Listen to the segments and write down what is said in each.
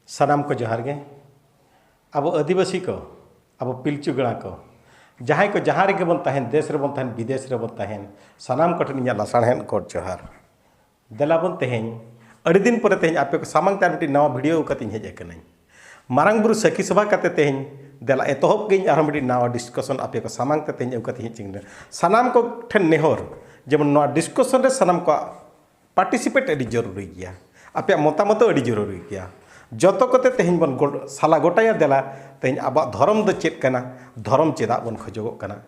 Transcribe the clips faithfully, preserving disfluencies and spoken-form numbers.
ᱥᱟᱱᱟᱢ ᱠᱚ ᱡᱚᱦᱟᱨ ᱜᱮ᱾ ᱟᱵᱚ ᱟᱹᱫᱤᱵᱟᱹᱥᱤ ᱠᱚ, ᱟᱵᱚ ᱯᱤᱞᱪᱩ ᱜᱟᱲᱟ ᱠᱚ, ᱡᱟᱦᱟᱸᱭ ᱠᱚ ᱡᱟᱦᱟᱸ ᱨᱮᱜᱮ ᱵᱚᱱ ᱛᱟᱦᱮᱱ, ᱫᱮᱥ ᱨᱮᱵᱚᱱ ᱛᱟᱦᱮᱱ, ᱵᱤᱫᱮᱥ ᱨᱮᱵᱚᱱ ᱛᱟᱦᱮᱱ, ᱥᱟᱱᱟᱢ ᱠᱚᱴᱷᱮᱱ ᱤᱧᱟᱹᱜ ᱞᱟᱥᱟᱲᱦᱮᱫ ᱜᱚᱰ ᱡᱚᱦᱟᱨ᱾ ᱫᱮᱞᱟ ᱵᱚᱱ ᱛᱮᱦᱮᱧ, ᱟᱹᱰᱤ ᱫᱤᱱ ᱯᱚᱨᱮ ᱛᱮᱦᱮᱧ ᱟᱯᱮ ᱠᱚ ᱥᱟᱢᱟᱝ ᱛᱮ ᱟᱨ ᱢᱤᱫᱴᱤᱡ ᱱᱟᱣᱟ video ᱟᱹᱜᱩ ᱠᱟᱛᱮᱧ ᱦᱮᱡ ᱟᱠᱟᱱᱟᱹᱧ᱾ ᱢᱟᱨᱟᱝ ᱵᱩᱨᱩ ᱥᱟᱹᱠᱷᱤ ᱥᱚᱵᱷᱟ ᱠᱟᱛᱮ ᱛᱮᱦᱮᱧ ᱫᱮᱞᱟ ᱮᱛᱚᱦᱚᱵ ᱜᱮ ᱤᱧ ᱟᱨᱦᱚᱸ ᱢᱤᱫᱴᱤᱡ ᱱᱟᱣᱟ discussion ᱟᱯᱮ ᱠᱚ ᱥᱟᱢᱟᱝ ᱛᱮ ᱛᱮᱦᱮᱧ ᱟᱹᱜᱩ ᱠᱟᱛᱮᱧ ᱦᱮᱡ ᱟᱠᱟᱱᱟ᱾ ᱥᱟᱱᱟᱢ ᱠᱚ ᱴᱷᱮᱱ ᱱᱮᱦᱚᱨ, ᱡᱮᱢᱚᱱ ᱱᱚᱣᱟ discussion ᱨᱮ ᱥᱟᱱᱟᱢ ᱠᱚᱣᱟᱜ participate ᱟᱹᱰᱤ ᱡᱚᱨᱩᱨᱤ ᱜᱮᱭᱟ, ᱟᱯᱮᱭᱟᱜ ᱢᱚᱛᱟᱢᱚᱛ ᱦᱚᱸ ᱟᱹᱰᱤ ᱡᱚᱨᱩᱨᱤ ᱜᱮᱭᱟ᱾ ᱡᱚᱛᱚ ᱠᱚᱛᱮ ᱛᱮᱦᱮᱧ ᱵᱚᱱ ᱜᱚ-, ᱥᱟᱞᱟ ᱜᱚᱴᱟᱭᱟ, ᱫᱮᱞᱟ ᱛᱮᱦᱮᱧ ᱟᱵᱚᱣᱟᱜ ᱫᱷᱚᱨᱚᱢ ᱫᱚ ᱪᱮᱫ ᱠᱟᱱᱟ, ᱫᱷᱚᱨᱚᱢ ᱪᱮᱫᱟᱜ ᱵᱚᱱ ᱠᱷᱚᱡᱚᱜᱚᱜ ᱠᱟᱱᱟ,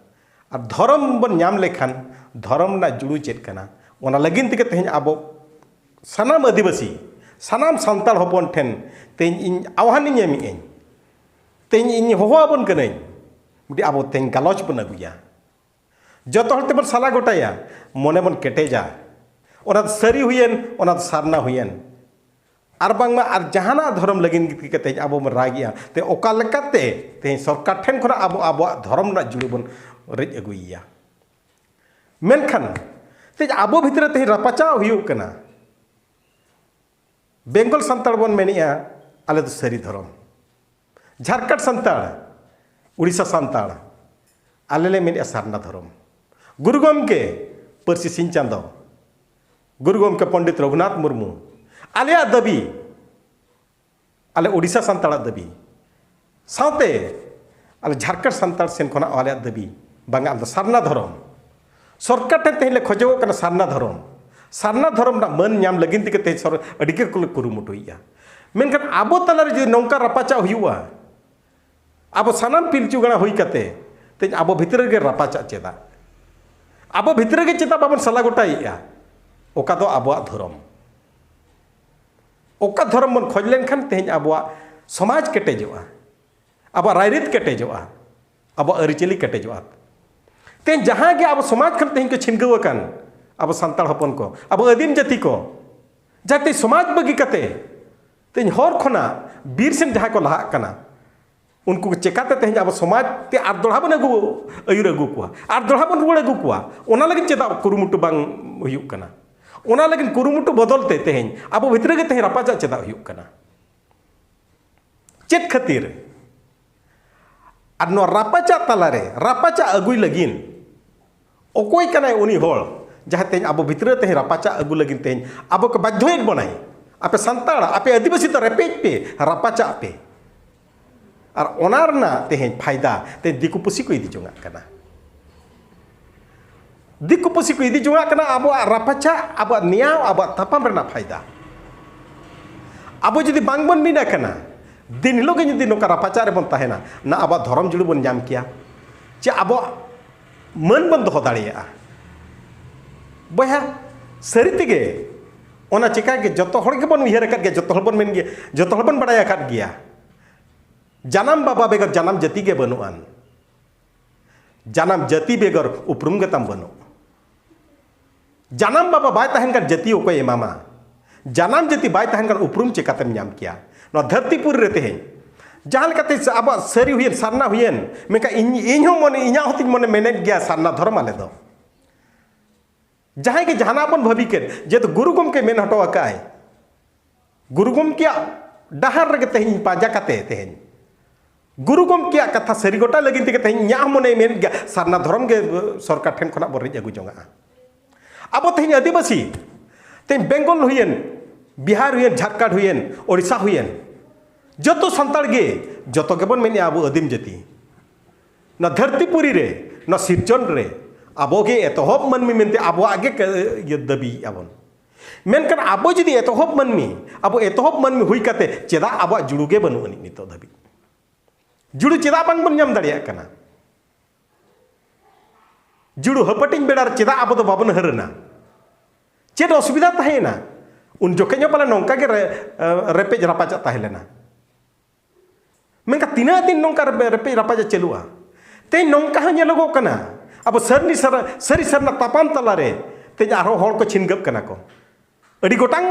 ᱟᱨ ᱫᱷᱚᱨᱚᱢ ᱵᱚᱱ ᱧᱟᱢ ᱞᱮᱠᱷᱟᱱ ᱫᱷᱚᱨᱚᱢ ᱨᱮᱱᱟᱜ ᱡᱩᱲᱩ ᱪᱮᱫ ᱠᱟᱱᱟ, ᱚᱱᱟ ᱞᱟᱹᱜᱤᱫ ᱛᱮᱜᱮ ᱛᱮᱦᱮᱧ ᱟᱵᱚ ᱥᱟᱱᱟᱢ ᱟᱹᱫᱤᱵᱟᱹᱥᱤ, ᱥᱟᱱᱟᱢ ᱥᱟᱱᱛᱟᱲ ᱦᱚᱯᱚᱱ ᱴᱷᱮᱱ ᱛᱮᱦᱮᱧ ᱤᱧ ᱟᱦᱣᱟᱱᱤᱧ ᱮᱢᱮᱜᱼᱟᱹᱧ, ᱛᱮᱦᱮᱧ ᱤᱧ ᱦᱚᱦᱚ ᱟᱵᱚᱱ ᱠᱟᱹᱱᱟᱹᱧ, ᱢᱤᱫᱴᱤᱡ ᱟᱵᱚ ᱛᱮᱦᱮᱧ ᱜᱟᱞᱚᱪ ᱵᱚᱱ ᱟᱹᱜᱩᱭᱟ᱾ ᱡᱚᱛᱚ ᱦᱚᱲ ᱛᱮᱵᱚᱱ ᱥᱟᱞᱟ ᱜᱚᱴᱟᱭᱟ, ᱢᱚᱱᱮ ᱵᱚᱱ ᱠᱮᱴᱮᱡᱟ᱾ ᱚᱱᱟ ᱫᱚ ᱥᱟᱹᱨᱤ ᱦᱩᱭᱮᱱ, ᱚᱱᱟ ᱫᱚ ᱥᱟᱨᱱᱟ ᱦᱩᱭᱮᱱ, ᱟᱨ ᱵᱟᱝᱢᱟ ᱟᱨ ᱡᱟᱦᱟᱱᱟᱜ ᱫᱷᱚᱨᱚᱢ ᱞᱟᱹᱜᱤᱫ ᱜᱮ ᱛᱮᱦᱮᱧ ᱟᱵᱚ ᱵᱚᱱ ᱨᱟᱜᱮᱜᱼᱟ, ᱛᱮ ᱚᱠᱟ ᱞᱮᱠᱟᱛᱮ ᱛᱮᱦᱮᱧ ᱥᱚᱨᱠᱟᱨ ᱴᱷᱮᱱ ᱠᱷᱚᱱᱟᱜ ᱟᱵᱚ ᱟᱵᱚᱣᱟᱜ ᱫᱷᱚᱨᱚᱢ ᱨᱮᱱᱟᱜ ᱡᱩᱲᱩ ᱵᱚᱱ ᱨᱮᱡ ᱟᱹᱜᱩᱭᱮᱭᱟ? ᱢᱮᱱᱠᱷᱟᱱ ᱛᱮᱦᱮᱧ ᱟᱵᱚ ᱵᱷᱤᱛᱨᱤ ᱨᱮ ᱛᱮᱦᱮᱧ ᱨᱟᱯᱟᱪᱟᱜ ᱦᱩᱭᱩᱜ ᱠᱟᱱᱟ᱾ ᱵᱮᱝᱜᱚᱞ ᱥᱟᱱᱛᱟᱲ ᱵᱚᱱ ᱢᱮᱱᱮᱜᱼᱟ, ᱟᱞᱮ ᱫᱚ ᱥᱟᱹᱨᱤ ᱫᱷᱚᱨᱚᱢ᱾ ᱡᱷᱟᱨᱠᱷᱚᱸᱰ ᱥᱟᱱᱛᱟᱲ, ᱩᱲᱤᱥᱥᱟ ᱥᱟᱱᱛᱟᱲ, ᱟᱞᱮ ᱞᱮ ᱢᱮᱱᱮᱜᱼᱟ ᱥᱟᱨᱱᱟ ᱫᱷᱚᱨᱚᱢ᱾ ᱜᱩᱨᱩ ᱜᱚᱢᱠᱮ, ᱯᱟᱹᱨᱥᱤ ᱥᱤᱧ ᱪᱟᱸᱫᱚ, ᱜᱩᱨᱩ ᱜᱚᱢᱠᱮ ᱯᱚᱱᱰᱤᱛ ᱨᱚᱜᱷᱩᱱᱟᱛᱷ ᱢᱩᱨᱢᱩ, ᱟᱞᱮᱭᱟᱜ ᱫᱟᱹᱵᱤ, ᱟᱞᱮ ᱩᱲᱤᱥᱥᱟ ᱥᱟᱱᱛᱟᱲᱟᱜ ᱫᱟᱹᱵᱤ, ᱥᱟᱶᱛᱮ ᱟᱞᱮ ᱡᱷᱟᱨᱠᱷᱚᱸᱰ ᱥᱟᱱᱛᱟᱲ ᱥᱮᱱ ᱠᱷᱚᱱᱟᱜ ᱟᱞᱮᱭᱟᱜ ᱫᱟᱹᱵᱤ, ᱵᱟᱝᱟ, ᱟᱞᱮ ᱫᱚ ᱥᱟᱨᱱᱟ ᱫᱷᱚᱨᱚᱢ᱾ ᱥᱚᱨᱠᱟᱨ ᱴᱷᱮᱱ ᱛᱮᱦᱮᱧ ᱞᱮ ᱠᱷᱚᱡᱚᱜᱚᱜ ᱠᱟᱱᱟ ᱥᱟᱨᱱᱟ ᱫᱷᱚᱨᱚᱢ᱾ ᱥᱟᱨᱱᱟ ᱫᱷᱚᱨᱚᱢ ᱨᱮᱱᱟᱜ ᱢᱟᱹᱱ ᱧᱟᱢ ᱞᱟᱹᱜᱤᱫ ᱛᱮᱜᱮ ᱛᱮᱦᱮᱧ ᱥᱚᱨ-, ᱟᱹᱰᱤ ᱜᱮ ᱠᱚᱞᱮ ᱠᱩᱨᱩᱢᱩᱴᱩᱭᱮᱫᱼᱟ᱾ ᱢᱮᱱᱠᱷᱟᱱ ᱟᱵᱚ ᱛᱟᱞᱟᱨᱮ ᱡᱩᱫᱤ ᱱᱚᱝᱠᱟ ᱨᱟᱯᱟᱪᱟᱜ ᱦᱩᱭᱩᱜᱼᱟ, ᱟᱵᱚ ᱥᱟᱱᱟᱢ ᱯᱤᱞᱪᱩ ᱜᱟᱲᱟ ᱦᱩᱭ ᱠᱟᱛᱮ ᱛᱮᱦᱮᱧ ᱟᱵᱚ ᱵᱷᱤᱛᱨᱤ ᱨᱮᱜᱮ ᱨᱟᱯᱟᱪᱟᱜ ᱪᱮᱫᱟᱜ? ᱟᱵᱚ ᱵᱷᱤᱛᱨᱤ ᱨᱮᱜᱮ ᱪᱮᱫᱟᱜ ᱵᱟᱵᱚᱱ ᱥᱟᱞᱟ ᱜᱚᱴᱟᱭᱮᱫᱼᱟ? ᱚᱠᱟ ᱫᱚ ᱟᱵᱚᱣᱟᱜ ᱫᱷᱚᱨᱚᱢ᱾ ᱚᱠᱟ ᱫᱷᱚᱨᱚᱢ ᱵᱚᱱ ᱠᱷᱚᱡᱽ ᱞᱮᱱᱠᱷᱟᱱ ᱛᱮᱦᱮᱧ ᱟᱵᱚᱣᱟᱜ ᱥᱚᱢᱟᱡᱽ ᱠᱮᱴᱮᱡᱚᱜᱼᱟ, ᱟᱵᱚᱣᱟᱜ ᱨᱟᱭᱨᱤᱛ ᱠᱮᱴᱮᱡᱚᱜᱼᱟ, ᱟᱵᱚᱣᱟᱜ ᱟᱹᱨᱤᱪᱟᱹᱞᱤ ᱠᱮᱴᱮᱡᱚᱜᱼᱟ᱾ ᱛᱮᱦᱮᱧ ᱡᱟᱦᱟᱸᱭ ᱜᱮ ᱟᱵᱚ ᱥᱚᱢᱟᱡᱽ ᱠᱷᱚᱱ ᱛᱮᱦᱮᱧ ᱠᱚ ᱪᱷᱤᱱᱜᱟᱹᱣ ᱟᱠᱟᱱ ᱟᱵᱚ ᱥᱟᱱᱛᱟᱲ ᱦᱚᱯᱚᱱ ᱠᱚ, ᱟᱵᱚ ᱟᱹᱫᱤᱢ ᱡᱟᱹᱛᱤ ᱠᱚ, ᱡᱟᱦᱟᱸᱭ ᱛᱮᱦᱮᱧ ᱥᱚᱢᱟᱡᱽ ᱵᱟᱹᱜᱤ ᱠᱟᱛᱮ ᱛᱮᱦᱮᱧ ᱦᱚᱨ ᱠᱷᱚᱱᱟᱜ ᱵᱤᱨ ᱥᱮᱱ ᱡᱟᱦᱟᱸᱭ ᱠᱚ ᱞᱟᱦᱟᱜ ᱠᱟᱱᱟ, ᱩᱱᱠᱩ ᱪᱮᱠᱟᱛᱮ ᱛᱮᱦᱮᱧ ᱟᱵᱚ ᱥᱚᱢᱟᱡᱽ ᱛᱮ ᱟᱨ ᱫᱚᱲᱦᱟ ᱵᱚᱱ ᱟᱹᱜᱩ, ᱟᱹᱭᱩᱨ ᱟᱹᱜᱩ ᱠᱚᱣᱟ, ᱟᱨ ᱫᱚᱲᱦᱟ ᱵᱚᱱ ᱨᱩᱣᱟᱹᱲ ᱟᱹᱜᱩ ᱠᱚᱣᱟ? ᱚᱱᱟ ᱞᱟᱹᱜᱤᱫ ᱪᱮᱫᱟᱜ ᱠᱩᱨᱩᱢᱩᱴᱩ ᱵᱟᱝ ᱦᱩᱭᱩᱜ ᱠᱟᱱᱟ? ᱚᱱᱟ ᱞᱟᱹᱜᱤᱫ ᱠᱩᱨᱩᱢᱩᱴᱩ ᱵᱚᱫᱚᱞ ᱛᱮ ᱛᱮᱦᱮᱧ ᱟᱵᱚ ᱵᱷᱤᱛᱨᱤ ᱨᱮᱜᱮ ᱛᱮᱦᱮᱧ ᱨᱟᱯᱟᱪᱟᱜ ᱪᱮᱫᱟᱜ ᱦᱩᱭᱩᱜ ᱠᱟᱱᱟ? ᱪᱮᱫ ᱠᱷᱟᱹᱛᱤᱨ? ᱟᱨ ᱱᱚᱣᱟ ᱨᱟᱯᱟᱪᱟᱜ ᱛᱟᱞᱟᱨᱮ ᱨᱟᱯᱟᱪᱟᱜ ᱟᱹᱜᱩᱭ ᱞᱟᱹᱜᱤᱫ ᱚᱠᱚᱭ ᱠᱟᱱᱟᱭ ᱩᱱᱤ ᱦᱚᱲ, ᱡᱟᱦᱟᱸᱭ ᱛᱮᱦᱮᱧ ᱟᱵᱚ ᱵᱷᱤᱛᱨᱤ ᱨᱮ ᱛᱮᱦᱮᱧ ᱨᱟᱯᱟᱪᱟᱜ ᱟᱹᱜᱩ ᱞᱟᱹᱜᱤᱫ ᱛᱮᱦᱮᱧ ᱟᱵᱚ ᱠᱚ ᱵᱟᱫᱽᱫᱷᱚᱭᱮᱫ ᱵᱚᱱᱟᱭ? ᱟᱯᱮ ᱥᱟᱱᱛᱟᱲ, ᱟᱯᱮ ᱟᱹᱫᱤᱵᱟᱹᱥᱤ ᱫᱚ ᱨᱮᱯᱮᱡ ᱯᱮ, ᱨᱟᱯᱟᱪᱟᱜ ᱯᱮ᱾ ᱟᱨ ᱚᱱᱟ ᱨᱮᱱᱟᱜ ᱛᱮᱦᱮᱧ ᱯᱷᱟᱭᱫᱟ ᱛᱮᱦᱮᱧ ᱫᱤᱠᱩ ᱯᱩᱥᱤ ᱠᱚ ᱤᱫᱤ ᱡᱚᱝᱟᱜ ᱠᱟᱱᱟ᱾ ᱫᱤᱠᱩ ᱯᱩᱥᱤ ᱠᱚ ᱤᱫᱤ ᱡᱚᱝᱟᱜ ᱠᱟᱱᱟ ᱟᱵᱚᱣᱟᱜ ᱨᱟᱯᱟᱪᱟᱜ, ᱟᱵᱚᱣᱟᱜ ᱱᱮᱭᱟᱣ, ᱟᱵᱚᱣᱟᱜ ᱛᱟᱯᱟᱢ ᱨᱮᱱᱟᱜ ᱯᱷᱟᱭᱫᱟ᱾ ᱟᱵᱚ ᱡᱩᱫᱤ ᱵᱟᱝᱵᱚᱱ ᱢᱤᱫ ᱟᱠᱟᱱᱟ, ᱫᱤᱱ ᱦᱤᱞᱳᱜ ᱜᱮ ᱡᱩᱫᱤ ᱱᱚᱝᱠᱟ ᱨᱟᱯᱟᱪᱟᱜ ᱨᱮᱵᱚᱱ ᱛᱟᱦᱮᱱᱟ, ᱱᱟ ᱟᱵᱚᱣᱟᱜ ᱫᱷᱚᱨᱚᱢ ᱡᱩᱲᱩ ᱵᱚᱱ ᱧᱟᱢ ᱠᱮᱭᱟ, ᱪᱮ ᱟᱵᱚᱣᱟᱜ ᱢᱟᱹᱱ ᱵᱚᱱ ᱫᱚᱦᱚ ᱫᱟᱲᱮᱭᱟᱜᱼᱟ? ᱵᱚᱭᱦᱟ, ᱥᱟᱹᱨᱤ ᱛᱮᱜᱮ ᱚᱱᱟ ᱪᱮᱠᱟ ᱜᱮ ᱡᱚᱛᱚ ᱦᱚᱲ ᱜᱮᱵᱚᱱ ᱩᱭᱦᱟᱹᱨ ᱟᱠᱟᱫ ᱜᱮᱭᱟ, ᱡᱚᱛᱚ ᱦᱚᱲ ᱵᱚᱱ ᱢᱮᱱ ᱜᱮᱭᱟ, ᱡᱚᱛᱚ ᱦᱚᱲ ᱵᱚᱱ ᱵᱟᱲᱟᱭ ᱟᱠᱟᱫ ᱜᱮᱭᱟ, ᱡᱟᱱᱟᱢ ᱵᱟᱵᱟ ᱵᱮᱜᱚᱨ ᱡᱟᱱᱟᱢ ᱡᱟᱹᱛᱤ ᱜᱮ ᱵᱟᱹᱱᱩᱜ ᱟᱱ᱾ ᱡᱟᱱᱟᱢ ᱡᱟᱹᱛᱤ ᱵᱮᱜᱚᱨ ᱩᱯᱨᱩᱢ ᱜᱮᱛᱟᱢ ᱵᱟᱹᱱᱩᱜ᱾ ᱡᱟᱱᱟᱢ ᱵᱟᱵᱟ ᱵᱟᱭ ᱛᱟᱦᱮᱱ ᱠᱷᱟᱱ ᱡᱟᱹᱛᱤ ᱚᱠᱚᱭ ᱮᱢᱟᱢᱟ? ᱡᱟᱱᱟᱢ ᱡᱟᱹᱛᱤ ᱵᱟᱭ ᱛᱟᱦᱮᱱ ᱠᱷᱟᱱ ᱩᱯᱨᱩᱢ ᱪᱮᱠᱟᱛᱮᱢ ᱧᱟᱢ ᱠᱮᱭᱟ? ᱱᱚᱣᱟ ᱫᱷᱟᱹᱨᱛᱤ ᱯᱩᱨᱤ ᱨᱮ ᱛᱮᱦᱮᱧ ᱡᱟᱦᱟᱸ ᱞᱮᱠᱟᱛᱮ ᱥᱟ-, ᱟᱵᱚᱣᱟᱜ ᱥᱟᱹᱨᱤ ᱦᱩᱭᱮᱱ, ᱥᱟᱨᱱᱟ ᱦᱩᱭᱮᱱ, ᱢᱮᱱᱠᱷᱟᱱ ᱤᱧ, ᱤᱧ ᱦᱚᱸ ᱢᱚᱱᱮ, ᱤᱧᱟᱹᱜ ᱦᱚᱸᱛᱤᱧ ᱢᱚᱱᱮ ᱢᱮᱱᱮᱫ ᱜᱮᱭᱟ ᱥᱟᱨᱱᱟ ᱫᱷᱚᱨᱚᱢ ᱟᱞᱮ ᱫᱚ᱾ ᱡᱟᱦᱟᱸᱭ ᱜᱮ ᱡᱟᱦᱟᱱᱟᱜ ᱵᱚᱱ ᱵᱷᱟᱹᱵᱤ ᱠᱮᱫ, ᱡᱮᱦᱮᱛᱩ ᱜᱩᱨᱩ ᱜᱚᱢᱠᱮ ᱢᱮᱱ ᱦᱚᱴᱚ ᱟᱠᱟᱫ ᱟᱭ, ᱜᱩᱨᱩ ᱜᱚᱢᱠᱮᱭᱟᱜ ᱰᱟᱦᱟᱨ ᱨᱮᱜᱮ ᱛᱮᱦᱮᱧ ᱯᱟᱸᱡᱟ ᱠᱟᱛᱮ ᱛᱮᱦᱮᱧ ᱜᱩᱨᱩ ᱜᱚᱢᱠᱮᱭᱟᱜ ᱠᱟᱛᱷᱟ ᱥᱟᱹᱨᱤ ᱜᱚᱴᱟ ᱞᱟᱹᱜᱤᱫ ᱛᱮᱜᱮ ᱛᱮᱦᱮᱧ ᱤᱧᱟᱹᱜ ᱦᱚᱸ ᱢᱚᱱᱮᱭ ᱢᱮᱱ ᱜᱮᱭᱟ, ᱥᱟᱨᱱᱟ ᱫᱷᱚᱨᱚᱢ ᱜᱮ ᱥᱚᱨᱠᱟᱨ ᱴᱷᱮᱱ ᱠᱷᱚᱱᱟᱜ ᱵᱚᱱ ᱨᱤᱡ ᱟᱹᱜᱩ ᱡᱚᱝᱟᱜᱼᱟ᱾ ᱟᱵᱚ ᱛᱮᱦᱮᱧ ᱟᱹᱫᱤᱵᱟᱹᱥᱤ, ᱛᱮᱦᱮᱧ ᱵᱮᱝᱜᱚᱞ ᱦᱩᱭᱮᱱ, ᱵᱤᱦᱟᱨ ᱦᱩᱭᱮᱱ, ᱡᱷᱟᱲᱠᱷᱚᱸᱰ ᱦᱩᱭᱮᱱ, ᱳᱰᱤᱥᱟ ᱦᱩᱭᱮᱱ, ᱡᱚᱛᱚ ᱥᱟᱱᱛᱟᱲ ᱜᱮ, ᱡᱚᱛᱚ ᱜᱮᱵᱚᱱ ᱢᱮᱱᱮᱜᱼᱟ ᱟᱵᱚ ᱟᱹᱫᱤᱢ ᱡᱟᱹᱛᱤ᱾ ᱱᱚᱣᱟ ᱫᱷᱟᱹᱨᱛᱤ ᱯᱩᱨᱤ ᱨᱮ, ᱱᱚᱣᱟ ᱥᱤᱨᱡᱚᱱ ᱨᱮ ᱟᱵᱚ ᱜᱮ ᱮᱛᱚᱦᱚᱵ ᱢᱟᱹᱱᱢᱤ ᱢᱮᱱᱛᱮ ᱟᱵᱚᱣᱟᱜ ᱜᱮ ᱠᱟᱹ-, ᱤᱭᱟᱹ ᱫᱟᱹᱵᱤᱭᱮᱜᱼᱟ ᱵᱚᱱ᱾ ᱢᱮᱱᱠᱷᱟᱱ ᱟᱵᱚ ᱡᱩᱫᱤ ᱮᱛᱚᱦᱚᱵ ᱢᱟᱹᱱᱢᱤ, ᱟᱵᱚ ᱮᱛᱚᱦᱚᱵ ᱢᱟᱹᱱᱢᱤ ᱦᱩᱭ ᱠᱟᱛᱮ ᱪᱮᱫᱟᱜ ᱟᱵᱚᱣᱟᱜ ᱡᱩᱲᱩ ᱜᱮ ᱵᱟᱹᱱᱩᱜ ᱟᱹᱱᱤᱡ ᱱᱤᱛᱚᱜ ᱫᱷᱟᱹᱵᱤᱡ? ᱡᱩᱲᱩ ᱪᱮᱫᱟᱜ ᱵᱟᱝ ᱵᱚᱱ ᱧᱟᱢ ᱫᱟᱲᱮᱭᱟᱜ ᱠᱟᱱᱟ? ᱡᱩᱲᱩ ᱦᱟᱹᱯᱟᱹᱴᱤᱧ ᱵᱮᱲᱟ ᱨᱮ ᱪᱮᱫᱟᱜ ᱟᱵᱚ ᱫᱚ ᱵᱟᱵᱚᱱ ᱦᱟᱹᱨᱟᱹᱱᱟ? ᱪᱮᱫ ᱚᱥᱩᱵᱤᱫᱷᱟ ᱛᱟᱦᱮᱸᱭᱮᱱᱟ? ᱩᱱ ᱡᱚᱠᱷᱮᱡ ᱦᱚᱸ ᱯᱟᱞᱮ ᱱᱚᱝᱠᱟ ᱜᱮ ᱨᱮ-, ᱨᱮᱯᱮᱡ ᱨᱟᱯᱟᱪᱟᱜ ᱛᱟᱦᱮᱸ ᱞᱮᱱᱟ᱾ ᱢᱮᱱᱠᱷᱟᱱ ᱛᱤᱱᱟᱹᱜ ᱫᱤᱱ ᱱᱚᱝᱠᱟ ᱨᱮᱯᱮ-, ᱨᱮᱯᱮᱡ ᱨᱟᱯᱟᱪᱟᱜ ᱪᱟᱹᱞᱩᱜᱼᱟ? ᱛᱮᱦᱮᱧ ᱱᱚᱝᱠᱟ ᱦᱚᱸ ᱧᱮᱞᱚᱜᱚᱜ ᱠᱟᱱᱟ, ᱟᱵᱚ ᱥᱟᱹᱨᱤ ᱥᱟᱨ-, ᱥᱟᱹᱨᱤ ᱥᱟᱨᱱᱟ ᱛᱟᱯᱟᱢ ᱛᱟᱞᱟᱨᱮ ᱛᱮᱦᱮᱧ ᱟᱨᱦᱚᱸ ᱦᱚᱲ ᱠᱚ ᱪᱷᱤᱱᱜᱟᱹᱜ ᱠᱟᱱᱟ ᱠᱚ᱾ ᱟᱹᱰᱤ ᱜᱚᱴᱟᱝ,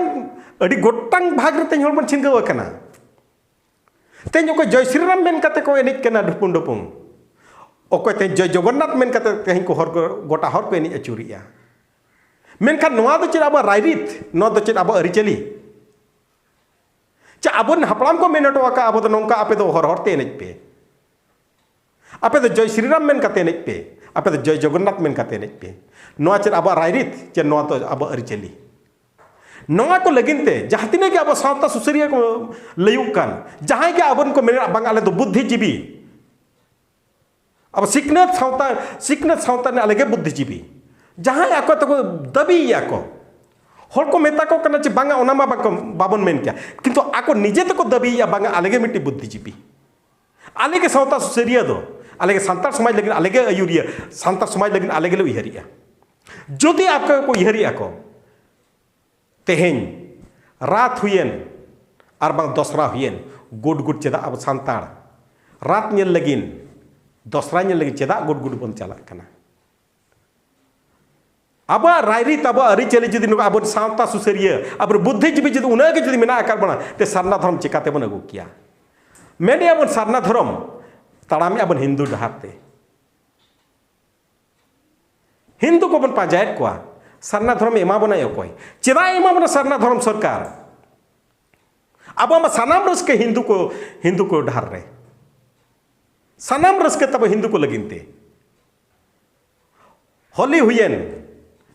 ᱟᱹᱰᱤ ᱜᱚᱴᱟᱝ ᱵᱷᱟᱜᱽ ᱨᱮ ᱛᱮᱦᱮᱧ ᱦᱚᱲ ᱵᱚᱱ ᱪᱷᱤᱱᱜᱟᱹᱣ ᱟᱠᱟᱱᱟ᱾ ᱛᱮᱦᱮᱧ ᱚᱠᱚᱭ ᱡᱚᱭ ᱥᱨᱤᱨᱟᱢ ᱢᱮᱱ ᱠᱟᱛᱮ ᱠᱚ ᱮᱱᱮᱡ ᱠᱟᱱᱟ ᱰᱷᱩᱯᱩᱝ ᱰᱷᱩᱯᱩᱝ, ᱚᱠᱚᱭ ᱛᱮᱦᱮᱧ ᱡᱚᱭ ᱡᱚᱜᱚᱱᱱᱟᱛᱷ ᱢᱮᱱ ᱠᱟᱛᱮ ᱛᱮᱦᱮᱧ ᱠᱚ ᱦᱚᱲ ᱠᱚ, ᱜᱚᱴᱟ ᱦᱚᱲ ᱠᱚ ᱮᱱᱮᱡ ᱟᱹᱪᱩᱨᱮᱜᱼᱟ᱾ ᱢᱮᱱᱠᱷᱟᱱ ᱱᱚᱣᱟ ᱫᱚ ᱪᱮᱫ ᱟᱵᱚᱣᱟᱜ ᱨᱟᱭᱨᱤᱛ? ᱱᱚᱣᱟ ᱫᱚ ᱪᱮᱫ ᱟᱵᱚᱣᱟᱜ ᱟᱹᱨᱤᱪᱟᱹᱞᱤ? ᱪᱮ ᱟᱵᱚᱨᱮᱱ ᱦᱟᱯᱲᱟᱢ ᱠᱚ ᱢᱮᱱ ᱦᱚᱴᱚ ᱟᱠᱟᱫ, ᱟᱵᱚ ᱫᱚ ᱱᱚᱝᱠᱟ, ᱟᱯᱮ ᱫᱚ ᱦᱚᱨ ᱦᱚᱨ ᱛᱮ ᱮᱱᱮᱡ ᱯᱮ, ᱟᱯᱮ ᱫᱚ ᱡᱚᱭ ᱥᱨᱤᱨᱟᱢ ᱢᱮᱱ ᱠᱟᱛᱮ ᱮᱱᱮᱡ ᱯᱮ, ᱟᱯᱮ ᱫᱚ ᱡᱚᱭ ᱡᱚᱜᱚᱱᱱᱟᱛᱷ ᱢᱮᱱ ᱠᱟᱛᱮ ᱮᱱᱮᱡ ᱯᱮ᱾ ᱱᱚᱣᱟ ᱪᱮᱫ ᱟᱵᱚᱣᱟᱜ ᱨᱟᱭᱨᱤᱛ? ᱪᱮ ᱱᱚᱣᱟ ᱫᱚ ᱟᱵᱚᱣᱟᱜ ᱟᱹᱨᱤᱪᱟᱹᱞᱤ? ᱱᱚᱣᱟ ᱠᱚ ᱞᱟᱹᱜᱤᱫ ᱛᱮ ᱡᱟᱦᱟᱸ ᱛᱤᱱᱟᱹᱜ ᱜᱮ ᱟᱵᱚ ᱥᱟᱶᱛᱟ ᱥᱩᱥᱟᱹᱨᱤᱭᱟᱹ ᱠᱚ ᱞᱟᱹᱭᱩᱜ ᱠᱟᱱ, ᱡᱟᱦᱟᱸᱭ ᱜᱮ ᱟᱵᱚᱨᱮᱱ ᱠᱚ ᱢᱮᱱᱟ, "ᱵᱟᱝ, ᱟᱞᱮ ᱫᱚ ᱵᱩᱫᱽᱫᱷᱤᱡᱤᱵᱤ, ᱟᱵᱚ ᱥᱤᱠᱷᱱᱟᱹᱛ ᱥᱟᱶᱛᱟ, ᱥᱤᱠᱷᱱᱟᱹᱛ ᱥᱟᱶᱛᱟ ᱨᱤᱱ ᱟᱞᱮ ᱜᱮ ᱵᱩᱫᱽᱫᱷᱤᱡᱤᱵᱤ", ᱡᱟᱦᱟᱸᱭ ᱟᱠᱚ ᱛᱮᱠᱚ ᱫᱟᱹᱵᱤᱭᱮᱫᱼᱟ ᱠᱚ, ᱦᱚᱲ ᱠᱚ ᱢᱮᱛᱟ ᱠᱚ ᱠᱟᱱᱟ ᱪᱮ, "ᱵᱟᱝᱟ, ᱚᱱᱟ ᱢᱟ ᱵᱟᱠᱚ, ᱵᱟᱵᱚᱱ ᱢᱮᱱ ᱠᱮᱭᱟ", ᱠᱤᱱᱛᱩ ᱟᱠᱚ ᱱᱤᱡᱮ ᱛᱮᱠᱚ ᱫᱟᱹᱵᱤᱭᱮᱫᱼᱟ, "ᱵᱟᱝᱟ, ᱟᱞᱮ ᱜᱮ ᱢᱤᱫᱴᱤᱡ ᱵᱩᱫᱽᱫᱷᱤᱡᱤᱵᱤ, ᱟᱞᱮ ᱜᱮ ᱥᱟᱶᱛᱟ ᱥᱩᱥᱟᱹᱨᱤᱭᱟᱹ ᱫᱚ, ᱟᱞᱮ ᱜᱮ ᱥᱟᱱᱛᱟᱲ ᱥᱚᱢᱟᱡᱽ ᱞᱟᱹᱜᱤᱫ ᱟᱞᱮ ᱜᱮ ᱟᱹᱭᱩᱨᱤᱭᱟᱹ, ᱥᱟᱱᱛᱟᱲ ᱥᱚᱢᱟᱡᱽ ᱞᱟᱹᱜᱤᱫ ᱟᱞᱮ ᱜᱮᱞᱮ ᱩᱭᱦᱟᱹᱨᱮᱜᱼᱟ᱾" ᱡᱩᱫᱤ ᱟᱠᱚ ᱠᱚ ᱩᱭᱦᱟᱹᱨᱮᱜᱼᱟ ᱠᱚ, ᱛᱮᱦᱮᱧ ᱨᱟᱛ ᱦᱩᱭᱮᱱ ᱟᱨ ᱵᱟᱝ ᱫᱚᱥᱨᱟ ᱦᱩᱭᱮᱱ, ᱜᱩᱰ ᱜᱩᱰ ᱪᱮᱫᱟᱜ ᱟᱵᱚ ᱥᱟᱱᱛᱟᱲ ᱨᱟᱛ ᱧᱮᱞ ᱞᱟᱹᱜᱤᱫ, ᱫᱚᱥᱨᱟ ᱧᱮᱞ ᱞᱟᱹᱜᱤᱫ ᱪᱮᱫᱟᱜ ᱜᱩᱰ ᱜᱩᱰ ᱵᱚᱱ ᱪᱟᱞᱟᱜ ᱠᱟᱱᱟ? ᱟᱵᱚᱣᱟᱜ ᱨᱟᱭᱨᱤᱛ, ᱟᱵᱚᱣᱟᱜ ᱟᱹᱨᱤᱪᱟᱹᱞᱤ ᱡᱩᱫᱤ ᱱᱚᱝᱠᱟ ᱟᱵᱚ ᱥᱟᱶᱛᱟ ᱥᱩᱥᱟᱹᱨᱤᱭᱟᱹ, ᱟᱵᱚ ᱵᱩᱫᱽᱫᱷᱤᱡᱤᱵᱤ ᱡᱩᱫᱤ ᱩᱱᱟᱹᱜ ᱜᱮ ᱡᱩᱫᱤ ᱢᱮᱱᱟᱜ ᱟᱠᱟᱫ ᱵᱚᱱᱟ, ᱛᱮ ᱥᱟᱨᱱᱟ ᱫᱷᱚᱨᱚᱢ ᱪᱮᱠᱟᱛᱮ ᱵᱚᱱ ᱟᱹᱜᱩ ᱠᱮᱭᱟ? ᱢᱮᱱᱮᱜᱼᱟ ᱵᱚᱱ ᱥᱟᱨᱱᱟ ᱫᱷᱚᱨᱚᱢ, ᱛᱟᱲᱟᱢᱮᱜᱼᱟ ᱵᱚᱱ ᱦᱤᱱᱫᱩ ᱰᱟᱦᱟᱨ ᱛᱮ᱾ ᱦᱤᱱᱫᱩ ᱠᱚᱵᱚᱱ ᱯᱟᱸᱡᱟᱭᱮᱫ ᱠᱚᱣᱟ, ᱥᱟᱨᱱᱟ ᱫᱷᱚᱨᱚᱢ ᱮᱢᱟ ᱵᱚᱱᱟᱭ ᱚᱠᱚᱭ? ᱪᱮᱫᱟᱜ ᱮ ᱮᱢᱟ ᱵᱚᱱᱟ ᱥᱟᱨᱱᱟ ᱫᱷᱚᱨᱚᱢ ᱥᱚᱨᱠᱟᱨ? ᱟᱵᱚ ᱢᱟ ᱥᱟᱱᱟᱢ ᱨᱟᱹᱥᱠᱟᱹ ᱦᱤᱱᱫᱩ ᱠᱚ, ᱦᱤᱱᱫᱩ ᱠᱚ ᱰᱟᱦᱟᱨ ᱨᱮ, ᱥᱟᱱᱟᱢ ᱨᱟᱹᱥᱠᱟᱹ ᱛᱟᱵᱚ ᱦᱤᱱᱫᱩ ᱠᱚ ᱞᱟᱹᱜᱤᱫ ᱛᱮ᱾ ᱦᱳᱞᱤ ᱦᱩᱭᱮᱱ,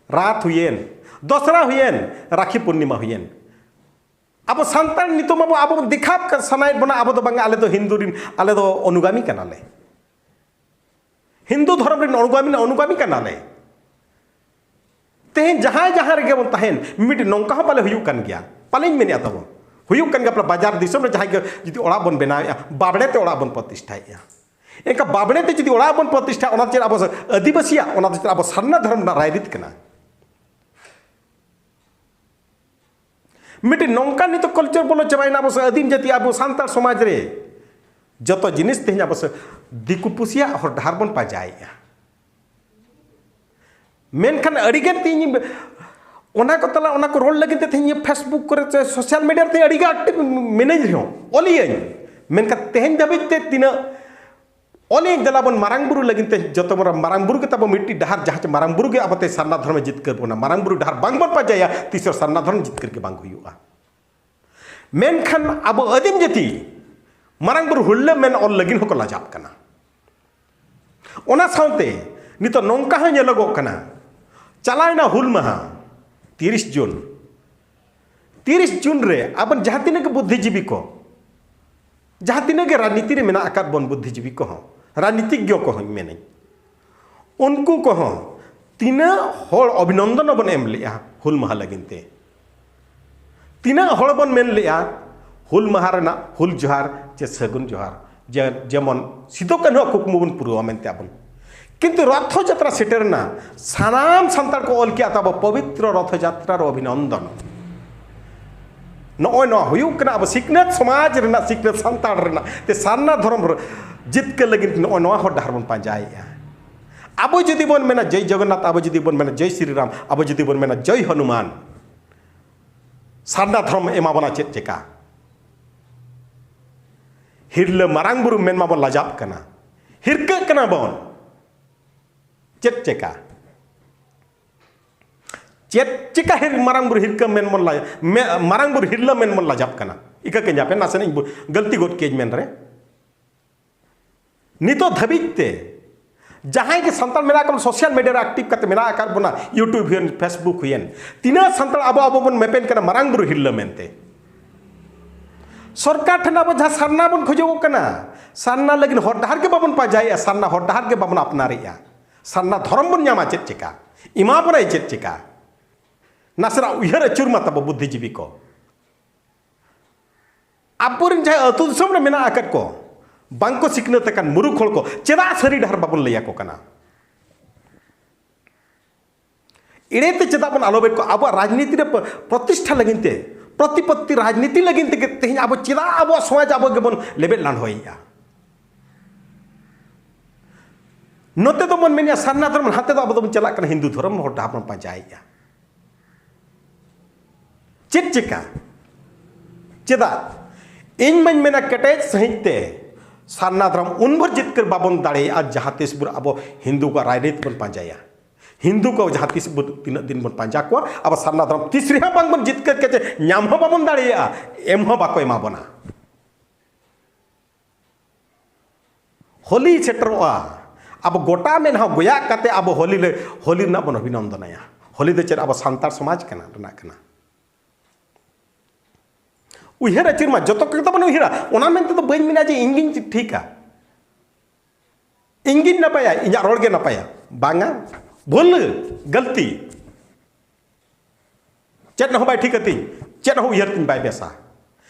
ᱨᱟᱛ ᱦᱩᱭᱮᱱ, ᱫᱚᱥᱨᱟ ᱦᱩᱭᱮᱱ, ᱨᱟᱠᱷᱤ ᱯᱩᱨᱱᱤᱢᱟ ᱦᱩᱭᱮᱱ, ᱟᱵᱚ ᱥᱟᱱᱛᱟᱲ ᱱᱤᱛᱚᱜ ᱢᱟᱵᱚ, ᱟᱵᱚ ᱵᱚᱱ ᱫᱮᱠᱷᱟᱣ ᱥᱟᱱᱟᱭᱮᱫ ᱵᱚᱱᱟ, ᱟᱵᱚ ᱫᱚ ᱵᱟᱝᱟ, ᱟᱞᱮ ᱫᱚ ᱦᱤᱱᱫᱩ ᱨᱤᱱ, ᱟᱞᱮ ᱫᱚ ᱚᱱᱩᱜᱟᱢᱤ ᱠᱟᱱᱟᱞᱮ, ᱦᱤᱱᱫᱩ ᱫᱷᱚᱨᱚᱢ ᱨᱤᱱ ᱚᱱᱩᱜᱟᱢᱤ, ᱚᱱᱩᱜᱟᱢᱤ ᱠᱟᱱᱟᱞᱮ᱾ ᱛᱮᱦᱮᱧ ᱡᱟᱦᱟᱸᱭ ᱡᱟᱦᱟᱸ ᱨᱮᱜᱮ ᱵᱚᱱ ᱛᱟᱦᱮᱱ, ᱢᱤᱫᱴᱤᱡ ᱱᱚᱝᱠᱟ ᱦᱚᱸ ᱯᱟᱞᱮ ᱦᱩᱭᱩᱜ ᱠᱟᱱ ᱜᱮᱭᱟ, ᱯᱟᱞᱮᱧ ᱢᱮᱱᱮᱫᱼᱟ ᱛᱟᱵᱚ, ᱦᱩᱭᱩᱜ ᱠᱟᱱ ᱜᱮᱭᱟ ᱯᱟᱞᱮ, ᱵᱟᱡᱟᱨ ᱫᱤᱥᱚᱢ ᱨᱮ ᱡᱟᱦᱟᱸᱭ ᱜᱮ ᱡᱩᱫᱤ ᱚᱲᱟᱜ ᱵᱚᱱ ᱵᱮᱱᱟᱣᱮᱫᱼᱟ, ᱵᱟᱵᱽᱲᱮ ᱛᱮ ᱚᱲᱟᱜ ᱵᱚᱱ ᱯᱨᱚᱛᱤᱥᱴᱷᱟᱭᱮᱫᱼᱟ᱾ ᱮᱱᱠᱷᱟᱱ ᱵᱟᱵᱽᱲᱮ ᱛᱮ ᱡᱩᱫᱤ ᱚᱲᱟᱜ ᱵᱚᱱ ᱯᱨᱚᱛᱤᱥᱴᱷᱟ, ᱚᱱᱟ ᱫᱚ ᱪᱮᱫ ᱟᱵᱚ ᱟᱹᱫᱤᱵᱟᱹᱥᱤᱭᱟᱜ, ᱚᱱᱟ ᱫᱚ ᱪᱮᱫ ᱟᱵᱚ ᱥᱟᱨᱱᱟ ᱫᱷᱚᱨᱚᱢ ᱨᱮᱱᱟᱜ ᱨᱟᱭᱨᱤᱛ ᱠᱟᱱᱟ? ᱢᱤᱫᱴᱤᱡ ᱱᱚᱝᱠᱟ ᱱᱤᱛᱚᱜ ᱠᱟᱞᱪᱟᱨ ᱵᱚᱞᱚ ᱪᱟᱵᱟᱭᱮᱱᱟ ᱟᱵᱚ ᱥᱮ ᱟᱹᱫᱤᱢ ᱡᱟᱹᱛᱤ, ᱟᱵᱚ ᱥᱟᱱᱛᱟᱲ ᱥᱚᱢᱟᱡᱽ ᱨᱮ᱾ ᱡᱚᱛᱚ ᱡᱤᱱᱤᱥ ᱛᱮᱦᱮᱧ ᱟᱵᱚ ᱥᱮ ᱫᱤᱠᱩ ᱯᱩᱥᱤᱭᱟᱜ ᱦᱚᱨ ᱰᱟᱦᱟᱨ ᱵᱚᱱ ᱯᱟᱸᱡᱟᱭᱮᱫᱼᱟ᱾ ᱢᱮᱱᱠᱷᱟᱱ ᱟᱹᱰᱤᱜᱟᱱ ᱛᱮᱦᱮᱧ ᱚᱱᱟ ᱠᱚ ᱛᱟᱞᱟ, ᱚᱱᱟ ᱠᱚ ᱨᱚᱲ ᱞᱟᱹᱜᱤᱫ ᱛᱮ ᱛᱮᱦᱮᱧ Facebook ᱠᱚᱨᱮ ᱥᱮ ᱥᱳᱥᱟᱞ ᱢᱤᱰᱤᱭᱟ ᱨᱮ ᱛᱮᱦᱮᱧ ᱟᱹᱰᱤᱜᱟᱱ ᱟᱠᱴᱤᱵᱷ ᱢᱤᱱᱟᱹᱧ ᱨᱮᱦᱚᱸ, ᱚᱞᱤᱭᱟᱹᱧ, ᱢᱮᱱᱠᱷᱟᱱ ᱛᱮᱦᱮᱧ ᱫᱷᱟᱹᱵᱤᱡ ᱛᱮ ᱛᱤᱱᱟᱹᱜ ᱚᱞᱤᱧ ᱫᱮᱞᱟ ᱵᱚᱱ ᱢᱟᱨᱟᱝ ᱵᱩᱨᱩ ᱞᱟᱹᱜᱤᱫ ᱛᱮ, ᱡᱚᱛᱚ ᱵᱚᱱ ᱢᱟᱨᱟᱝ ᱵᱩᱨᱩ ᱜᱮ ᱛᱟᱵᱚ ᱢᱤᱫᱴᱤᱡ ᱰᱟᱦᱟᱨ, ᱡᱟᱦᱟᱸ ᱪᱮ ᱢᱟᱨᱟᱝ ᱵᱩᱨᱩ ᱜᱮ ᱟᱵᱚ ᱛᱮ ᱥᱟᱨᱱᱟ ᱫᱷᱚᱨᱚᱢᱮ ᱡᱤᱛᱠᱟᱹᱨ ᱵᱚᱱᱟ᱾ ᱢᱟᱨᱟᱝ ᱵᱩᱨᱩ ᱰᱟᱦᱟᱨ ᱵᱟᱝ ᱵᱚᱱ ᱯᱟᱸᱡᱟᱭᱟ, ᱛᱤᱥ ᱦᱚᱸ ᱥᱟᱨᱱᱟ ᱫᱷᱚᱨᱚᱢ ᱡᱤᱛᱠᱟᱹᱨ ᱜᱮ ᱵᱟᱝ ᱦᱩᱭᱩᱜᱼᱟ᱾ ᱢᱮᱱᱠᱷᱟᱱ ᱟᱵᱚ ᱟᱹᱫᱤᱢ ᱡᱟᱹᱛᱤ ᱢᱟᱨᱟᱝ ᱵᱩᱨᱩ ᱦᱩᱞᱞᱟᱹ ᱢᱮᱱ ᱚᱞ ᱞᱟᱹᱜᱤᱫ ᱦᱚᱸᱠᱚ ᱞᱟᱡᱟᱜ ᱠᱟᱱᱟ᱾ ᱚᱱᱟ ᱥᱟᱶᱛᱮ ᱱᱤᱛᱚᱜ ᱱᱚᱝᱠᱟ ᱦᱚᱸ ᱧᱮᱞᱚᱜᱚᱜ ᱠᱟᱱᱟ, ᱪᱟᱞᱟᱣᱮᱱᱟ ᱦᱩᱞ ᱢᱟᱦᱟ ᱛᱤᱨᱤᱥ ᱡᱩᱱ, ᱛᱤᱨᱤᱥ ᱡᱩᱱ ᱨᱮ ᱟᱵᱚ ᱡᱟᱦᱟᱸ ᱛᱤᱱᱟᱹᱜ ᱜᱮ ᱵᱩᱫᱽᱫᱷᱤᱡᱤᱵᱤ ᱠᱚ, ᱡᱟᱦᱟᱸ ᱛᱤᱱᱟᱹᱜ ᱜᱮ ᱨᱟᱡᱽᱱᱤᱛᱤ ᱨᱮ ᱢᱮᱱᱟᱜ ᱟᱠᱟᱫ ᱵᱚᱱ ᱵᱩᱫᱽᱫᱷᱤᱡᱤᱵᱤ ᱠᱚᱦᱚᱸ, ᱨᱟᱡᱽᱱᱤᱛᱤᱡᱽᱧᱚ ᱠᱚᱦᱚᱸᱧ ᱢᱮᱱᱟᱹᱧ, ᱩᱱᱠᱩ ᱠᱚᱦᱚᱸ ᱛᱤᱱᱟᱹᱜ ᱦᱚᱲ ᱚᱵᱷᱤᱱᱚᱱᱫᱚᱱ ᱵᱚᱱ ᱮᱢ ᱞᱮᱜᱼᱟ ᱦᱩᱞ ᱢᱟᱦᱟ ᱞᱟᱹᱜᱤᱫ ᱛᱮ? ᱛᱤᱱᱟᱹᱜ ᱦᱚᱲ ᱵᱚᱱ ᱢᱮᱱ ᱞᱮᱜᱼᱟ ᱦᱩᱞ ᱢᱟᱦᱟ ᱨᱮᱱᱟᱜ ᱦᱩᱞ ᱡᱚᱦᱟᱨ ᱪᱮ ᱥᱟᱹᱜᱩᱱ ᱡᱚᱦᱟᱨ, ᱡᱮ ᱡᱮᱢᱚᱱ ᱥᱤᱫᱩ ᱠᱟᱹᱱᱦᱩᱣᱟᱜ ᱠᱩᱠᱢᱩ ᱵᱚᱱ ᱯᱩᱨᱟᱹᱣᱟ ᱢᱮᱱᱛᱮ ᱟᱵᱚᱱ? ᱠᱤᱱᱛᱩ ᱨᱚᱛᱷᱚ ᱡᱟᱛᱨᱟ ᱥᱮᱴᱮᱨ ᱮᱱᱟ, ᱥᱟᱱᱟᱢ ᱥᱟᱱᱛᱟᱲ ᱠᱚ ᱚᱞ ᱠᱮᱜᱼᱟ ᱛᱟᱵᱚ ᱯᱚᱵᱤᱛᱨᱚ ᱨᱚᱛᱷᱚ ᱡᱟᱛᱨᱟ ᱨᱮ ᱚᱵᱷᱤᱱᱚᱱᱫᱚᱱ᱾ ᱱᱚᱜᱼᱚᱭ ᱱᱚᱣᱟ ᱦᱩᱭᱩᱜ ᱠᱟᱱᱟ ᱟᱵᱚ ᱥᱤᱠᱷᱱᱟᱹᱛ ᱥᱚᱢᱟᱡᱽ ᱨᱮᱱᱟᱜ, ᱥᱤᱠᱷᱱᱟᱹᱛ ᱥᱟᱱᱛᱟᱲ ᱨᱮᱱᱟᱜ ᱛᱮ ᱥᱟᱨᱱᱟ ᱫᱷᱚᱨᱚᱢ ᱨᱮ ᱡᱤᱛᱠᱟᱹᱨ ᱞᱟᱹᱜᱤᱫ ᱱᱚᱜᱼᱚᱭ ᱱᱚᱣᱟ ᱦᱚᱨ ᱰᱟᱦᱟᱨ ᱵᱚᱱ ᱯᱟᱸᱡᱟᱭᱮᱜᱼᱟ᱾ ᱟᱵᱚ ᱡᱩᱫᱤ ᱵᱚᱱ ᱢᱮᱱᱟ ᱡᱚᱭ ᱡᱚᱜᱚᱱᱱᱟᱛᱷ, ᱟᱵᱚ ᱡᱩᱫᱤ ᱵᱚᱱ ᱢᱮᱱᱟ ᱡᱚᱭ ᱥᱨᱤᱨᱟᱢ, ᱟᱵᱚ ᱡᱩᱫᱤ ᱵᱚᱱ ᱢᱮᱱᱟ ᱡᱚᱭ ᱦᱚᱱᱩᱢᱟᱱ, ᱥᱟᱨᱱᱟ ᱫᱷᱚᱨᱚᱢ ᱮᱢᱟ ᱵᱚᱱᱟ ᱪᱮᱫ ᱪᱮᱠᱟ? ᱦᱤᱨᱞᱟᱹ ᱢᱟᱨᱟᱝ ᱵᱩᱨᱩ ᱢᱮᱱ ᱢᱟᱵᱚᱱ ᱞᱟᱡᱟᱜ ᱠᱟᱱᱟ, ᱦᱤᱨᱠᱟᱹᱜ ᱠᱟᱱᱟ ᱵᱚᱱ᱾ ᱪᱮᱫ ᱪᱮᱠᱟ? ᱪᱮᱫ ᱪᱮᱠᱟ ᱦᱤᱨ-, ᱢᱟᱨᱟᱝ ᱵᱩᱨᱩ ᱦᱤᱨᱠᱟᱹ ᱢᱮᱱ ᱵᱚᱱ ᱞᱟᱡ-, ᱢᱮ-, ᱢᱟᱨᱟᱝ ᱵᱩᱨᱩ ᱦᱤᱨᱞᱟᱹ ᱢᱮᱱ ᱵᱚᱱ ᱞᱟᱡᱟᱜ ᱠᱟᱱᱟ? ᱤᱠᱟᱹ ᱠᱟᱹᱧ ᱟᱯᱮ ᱱᱟᱥᱮᱱᱟᱜ ᱤᱧ ᱵᱩ-, ᱜᱟᱹᱞᱛᱤ ᱜᱚᱫ ᱠᱮᱫ ᱢᱮᱱ ᱨᱮ᱾ ᱱᱤᱛᱚᱜ ᱫᱷᱟᱹᱵᱤᱡ ᱛᱮ ᱡᱟᱦᱟᱸᱭ ᱜᱮ ᱥᱟᱱᱛᱟᱲ ᱢᱮᱱᱟᱜ ᱠᱚ, ᱥᱳᱥᱟᱞ ᱢᱤᱰᱤᱭᱟ ᱨᱮ ᱮᱠᱴᱤᱵᱷ ᱠᱟᱛᱮ ᱢᱮᱱᱟᱜ ᱟᱠᱟᱫ ᱵᱚᱱᱟ, YouTube ᱦᱩᱭᱮᱱ, Facebook ᱦᱩᱭᱮᱱ, ᱛᱤᱱᱟᱹᱜ ᱥᱟᱱᱛᱟᱲ ᱟᱵᱚ, ᱟᱵᱚ ᱵᱚᱱ ᱢᱮᱯᱮᱱ ᱠᱟᱱᱟ ᱢᱟᱨᱟᱝ ᱵᱩᱨᱩ ᱦᱤᱨᱞᱟᱹ ᱢᱮᱱᱛᱮ? ᱥᱚᱨᱠᱟᱨ ᱴᱷᱮᱱ ᱟᱵᱚ ᱡᱟᱦᱟᱸ ᱥᱟᱨᱱᱟ ᱵᱚᱱ ᱠᱷᱚᱡᱚᱜᱚᱜ ᱠᱟᱱᱟ, ᱥᱟᱨᱱᱟ ᱞᱟᱹᱜᱤᱫ ᱦᱚᱨ ᱰᱟᱦᱟᱨ ᱜᱮ ᱵᱟᱵᱚᱱ ᱯᱟᱸᱡᱟᱭᱮᱜᱼᱟ, ᱥᱟᱨᱱᱟ ᱦᱚᱨ ᱰᱟᱦᱟᱨ ᱜᱮ ᱵᱟᱵᱚᱱ ᱟᱯᱱᱟᱨᱮᱜᱼᱟ᱾ ᱥᱟᱨᱱᱟ ᱫᱷᱚᱨᱚᱢ ᱵᱚᱱ ᱧᱟᱢᱟ ᱪᱮᱫ ᱪᱮᱠᱟ? ᱮᱢᱟ ᱵᱚᱱᱟᱭ ᱪᱮᱫ ᱪᱮᱠᱟ? ᱱᱟᱥᱮᱱᱟᱜ ᱩᱭᱦᱟᱹᱨ ᱟᱹᱪᱩᱨ ᱢᱟ ᱛᱟᱵᱚ ᱵᱩᱫᱽᱫᱷᱤᱡᱤᱵᱤ ᱠᱚ᱾ ᱟᱵᱚᱨᱮᱱ ᱡᱟᱦᱟᱸᱭ ᱟᱹᱛᱩ ᱫᱤᱥᱚᱢ ᱨᱮ ᱢᱮᱱᱟᱜ ᱟᱠᱟᱫ ᱠᱚ, ᱵᱟᱝᱠᱚ ᱥᱤᱠᱷᱱᱟᱹᱛ ᱟᱠᱟᱱ ᱢᱩᱨᱩᱠᱷ ᱦᱚᱲ ᱠᱚ, ᱪᱮᱫᱟᱜ ᱥᱟᱹᱨᱤ ᱰᱟᱦᱟᱨ ᱵᱟᱵᱚᱱ ᱞᱟᱹᱭ ᱟᱠᱚ ᱠᱟᱱᱟ? ᱮᱲᱮᱛᱮ ᱪᱮᱫᱟᱜ ᱵᱚᱱ ᱟᱞᱚᱵᱮᱫ ᱠᱚᱣᱟ? ᱟᱵᱚᱣᱟᱜ ᱨᱟᱡᱽᱱᱤᱛᱤ ᱨᱮ ᱯᱨᱚ-, ᱯᱨᱚᱛᱤᱥᱴᱷᱟ ᱞᱟᱹᱜᱤᱫ ᱛᱮ, ᱯᱨᱚᱛᱤᱯᱚᱛᱛᱤ ᱨᱟᱡᱽᱱᱤᱛᱤ ᱞᱟᱹᱜᱤᱫ ᱛᱮᱜᱮ ᱛᱮᱦᱮᱧ ᱟᱵᱚ ᱪᱮᱫᱟᱜ ᱟᱵᱚᱣᱟᱜ ᱥᱚᱢᱟᱡᱽ ᱟᱵᱚ ᱜᱮᱵᱚᱱ ᱞᱮᱵᱮᱫ ᱞᱟᱸᱰᱷᱚᱭᱮᱫᱼᱟ? ᱱᱚᱛᱮ ᱫᱚᱵᱚᱱ ᱢᱮᱱᱮᱫᱼᱟ ᱥᱟᱨᱱᱟ ᱫᱷᱚᱨᱚᱢ, ᱦᱟᱱᱛᱮ ᱫᱚ ᱟᱵᱚ ᱫᱚᱵᱚᱱ ᱪᱟᱞᱟᱜ ᱠᱟᱱᱟ ᱦᱤᱱᱫᱩ ᱫᱷᱚᱨᱚᱢ ᱦᱚᱨ ᱰᱟᱦᱟᱨ ᱵᱚᱱ ᱯᱟᱸᱡᱟᱭᱮᱫᱼᱟ᱾ ᱪᱮᱫ ᱪᱮᱠᱟ? ᱪᱮᱫᱟᱜ? ᱤᱧ ᱢᱟᱧ ᱢᱮᱱᱟ ᱠᱮᱴᱮᱡ ᱥᱟᱺᱦᱤᱡ ᱛᱮ ᱥᱟᱨᱱᱟ ᱫᱷᱚᱨᱚᱢ ᱩᱱ ᱵᱷᱳᱨ ᱡᱤᱛᱠᱟᱹᱨ ᱵᱟᱵᱚᱱ ᱫᱟᱲᱮᱭᱟᱜᱼᱟ ᱡᱟᱦᱟᱸ ᱛᱤᱥ ᱵᱷᱳᱨ ᱟᱵᱚ ᱦᱤᱱᱫᱩ ᱠᱚᱣᱟᱜ ᱨᱟᱡᱽᱱᱤᱛᱤ ᱵᱚᱱ ᱯᱟᱸᱡᱟᱭᱟ᱾ ᱦᱤᱱᱫᱩ ᱠᱚ ᱡᱟᱦᱟᱸ ᱛᱤᱥ ᱵᱚ ᱛᱤᱱᱟᱹᱜ ᱫᱤᱱ ᱵᱚᱱ ᱯᱟᱸᱡᱟ ᱠᱚᱣᱟ, ᱟᱵᱚ ᱥᱟᱨᱱᱟ ᱫᱷᱚᱨᱚᱢ ᱛᱤᱥ ᱨᱮᱦᱚᱸ ᱵᱟᱝᱵᱚᱱ ᱡᱤᱛᱠᱟᱹᱨ ᱠᱮᱪᱮ, ᱧᱟᱢ ᱦᱚᱸ ᱵᱟᱵᱚᱱ ᱫᱟᱲᱮᱭᱟᱜᱼᱟ, ᱮᱢ ᱦᱚᱸ ᱵᱟᱠᱚ ᱮᱢᱟ ᱵᱚᱱᱟ᱾ ᱦᱳᱞᱤ ᱥᱮᱴᱮᱨᱚᱜᱼᱟ, ᱟᱵᱚ ᱜᱚᱴᱟ ᱢᱮᱫ ᱦᱚᱸ ᱜᱚᱭᱟᱜ ᱠᱟᱛᱮ ᱟᱵᱚ ᱦᱳᱞᱤ ᱞᱮ, ᱦᱳᱞᱤ ᱨᱮᱱᱟᱜ ᱵᱚᱱ ᱚᱵᱷᱤᱱᱚᱱᱫᱚᱱᱟᱭᱟ᱾ ᱦᱳᱞᱤ ᱫᱚ ᱪᱮᱫ ᱟᱵᱚ ᱥᱟᱱᱛᱟᱲ ᱥᱚᱢᱟᱡᱽ ᱠᱟᱱᱟ, ᱨᱮᱱᱟᱜ ᱠᱟᱱᱟ? ᱩᱭᱦᱟᱹᱨ ᱟᱹᱪᱩᱨ ᱢᱟ, ᱡᱚᱛᱚ ᱠᱚᱜᱮ ᱛᱟᱵᱚᱱ ᱩᱭᱦᱟᱹᱨᱟ᱾ ᱚᱱᱟ ᱢᱮᱱᱛᱮ ᱫᱚ ᱵᱟᱹᱧ ᱢᱮᱱᱟ ᱡᱮ ᱤᱧ ᱜᱤᱧ ᱴᱷᱤᱠᱟ, ᱤᱧ ᱜᱤᱧ ᱱᱟᱯᱟᱭᱟ, ᱤᱧᱟᱹᱜ ᱨᱚᱲ ᱜᱮ ᱱᱟᱯᱟᱭᱟ, ᱵᱟᱝᱟ, ᱵᱷᱩᱞ, ᱜᱟᱹᱞᱛᱤ᱾ ᱪᱮᱫ ᱦᱚᱸ ᱵᱟᱭ ᱴᱷᱤᱠ ᱟᱹᱛᱤᱧ, ᱪᱮᱫ ᱦᱚᱸ ᱩᱭᱦᱟᱹᱨ ᱛᱤᱧ ᱵᱟᱭ ᱵᱮᱥᱟ᱾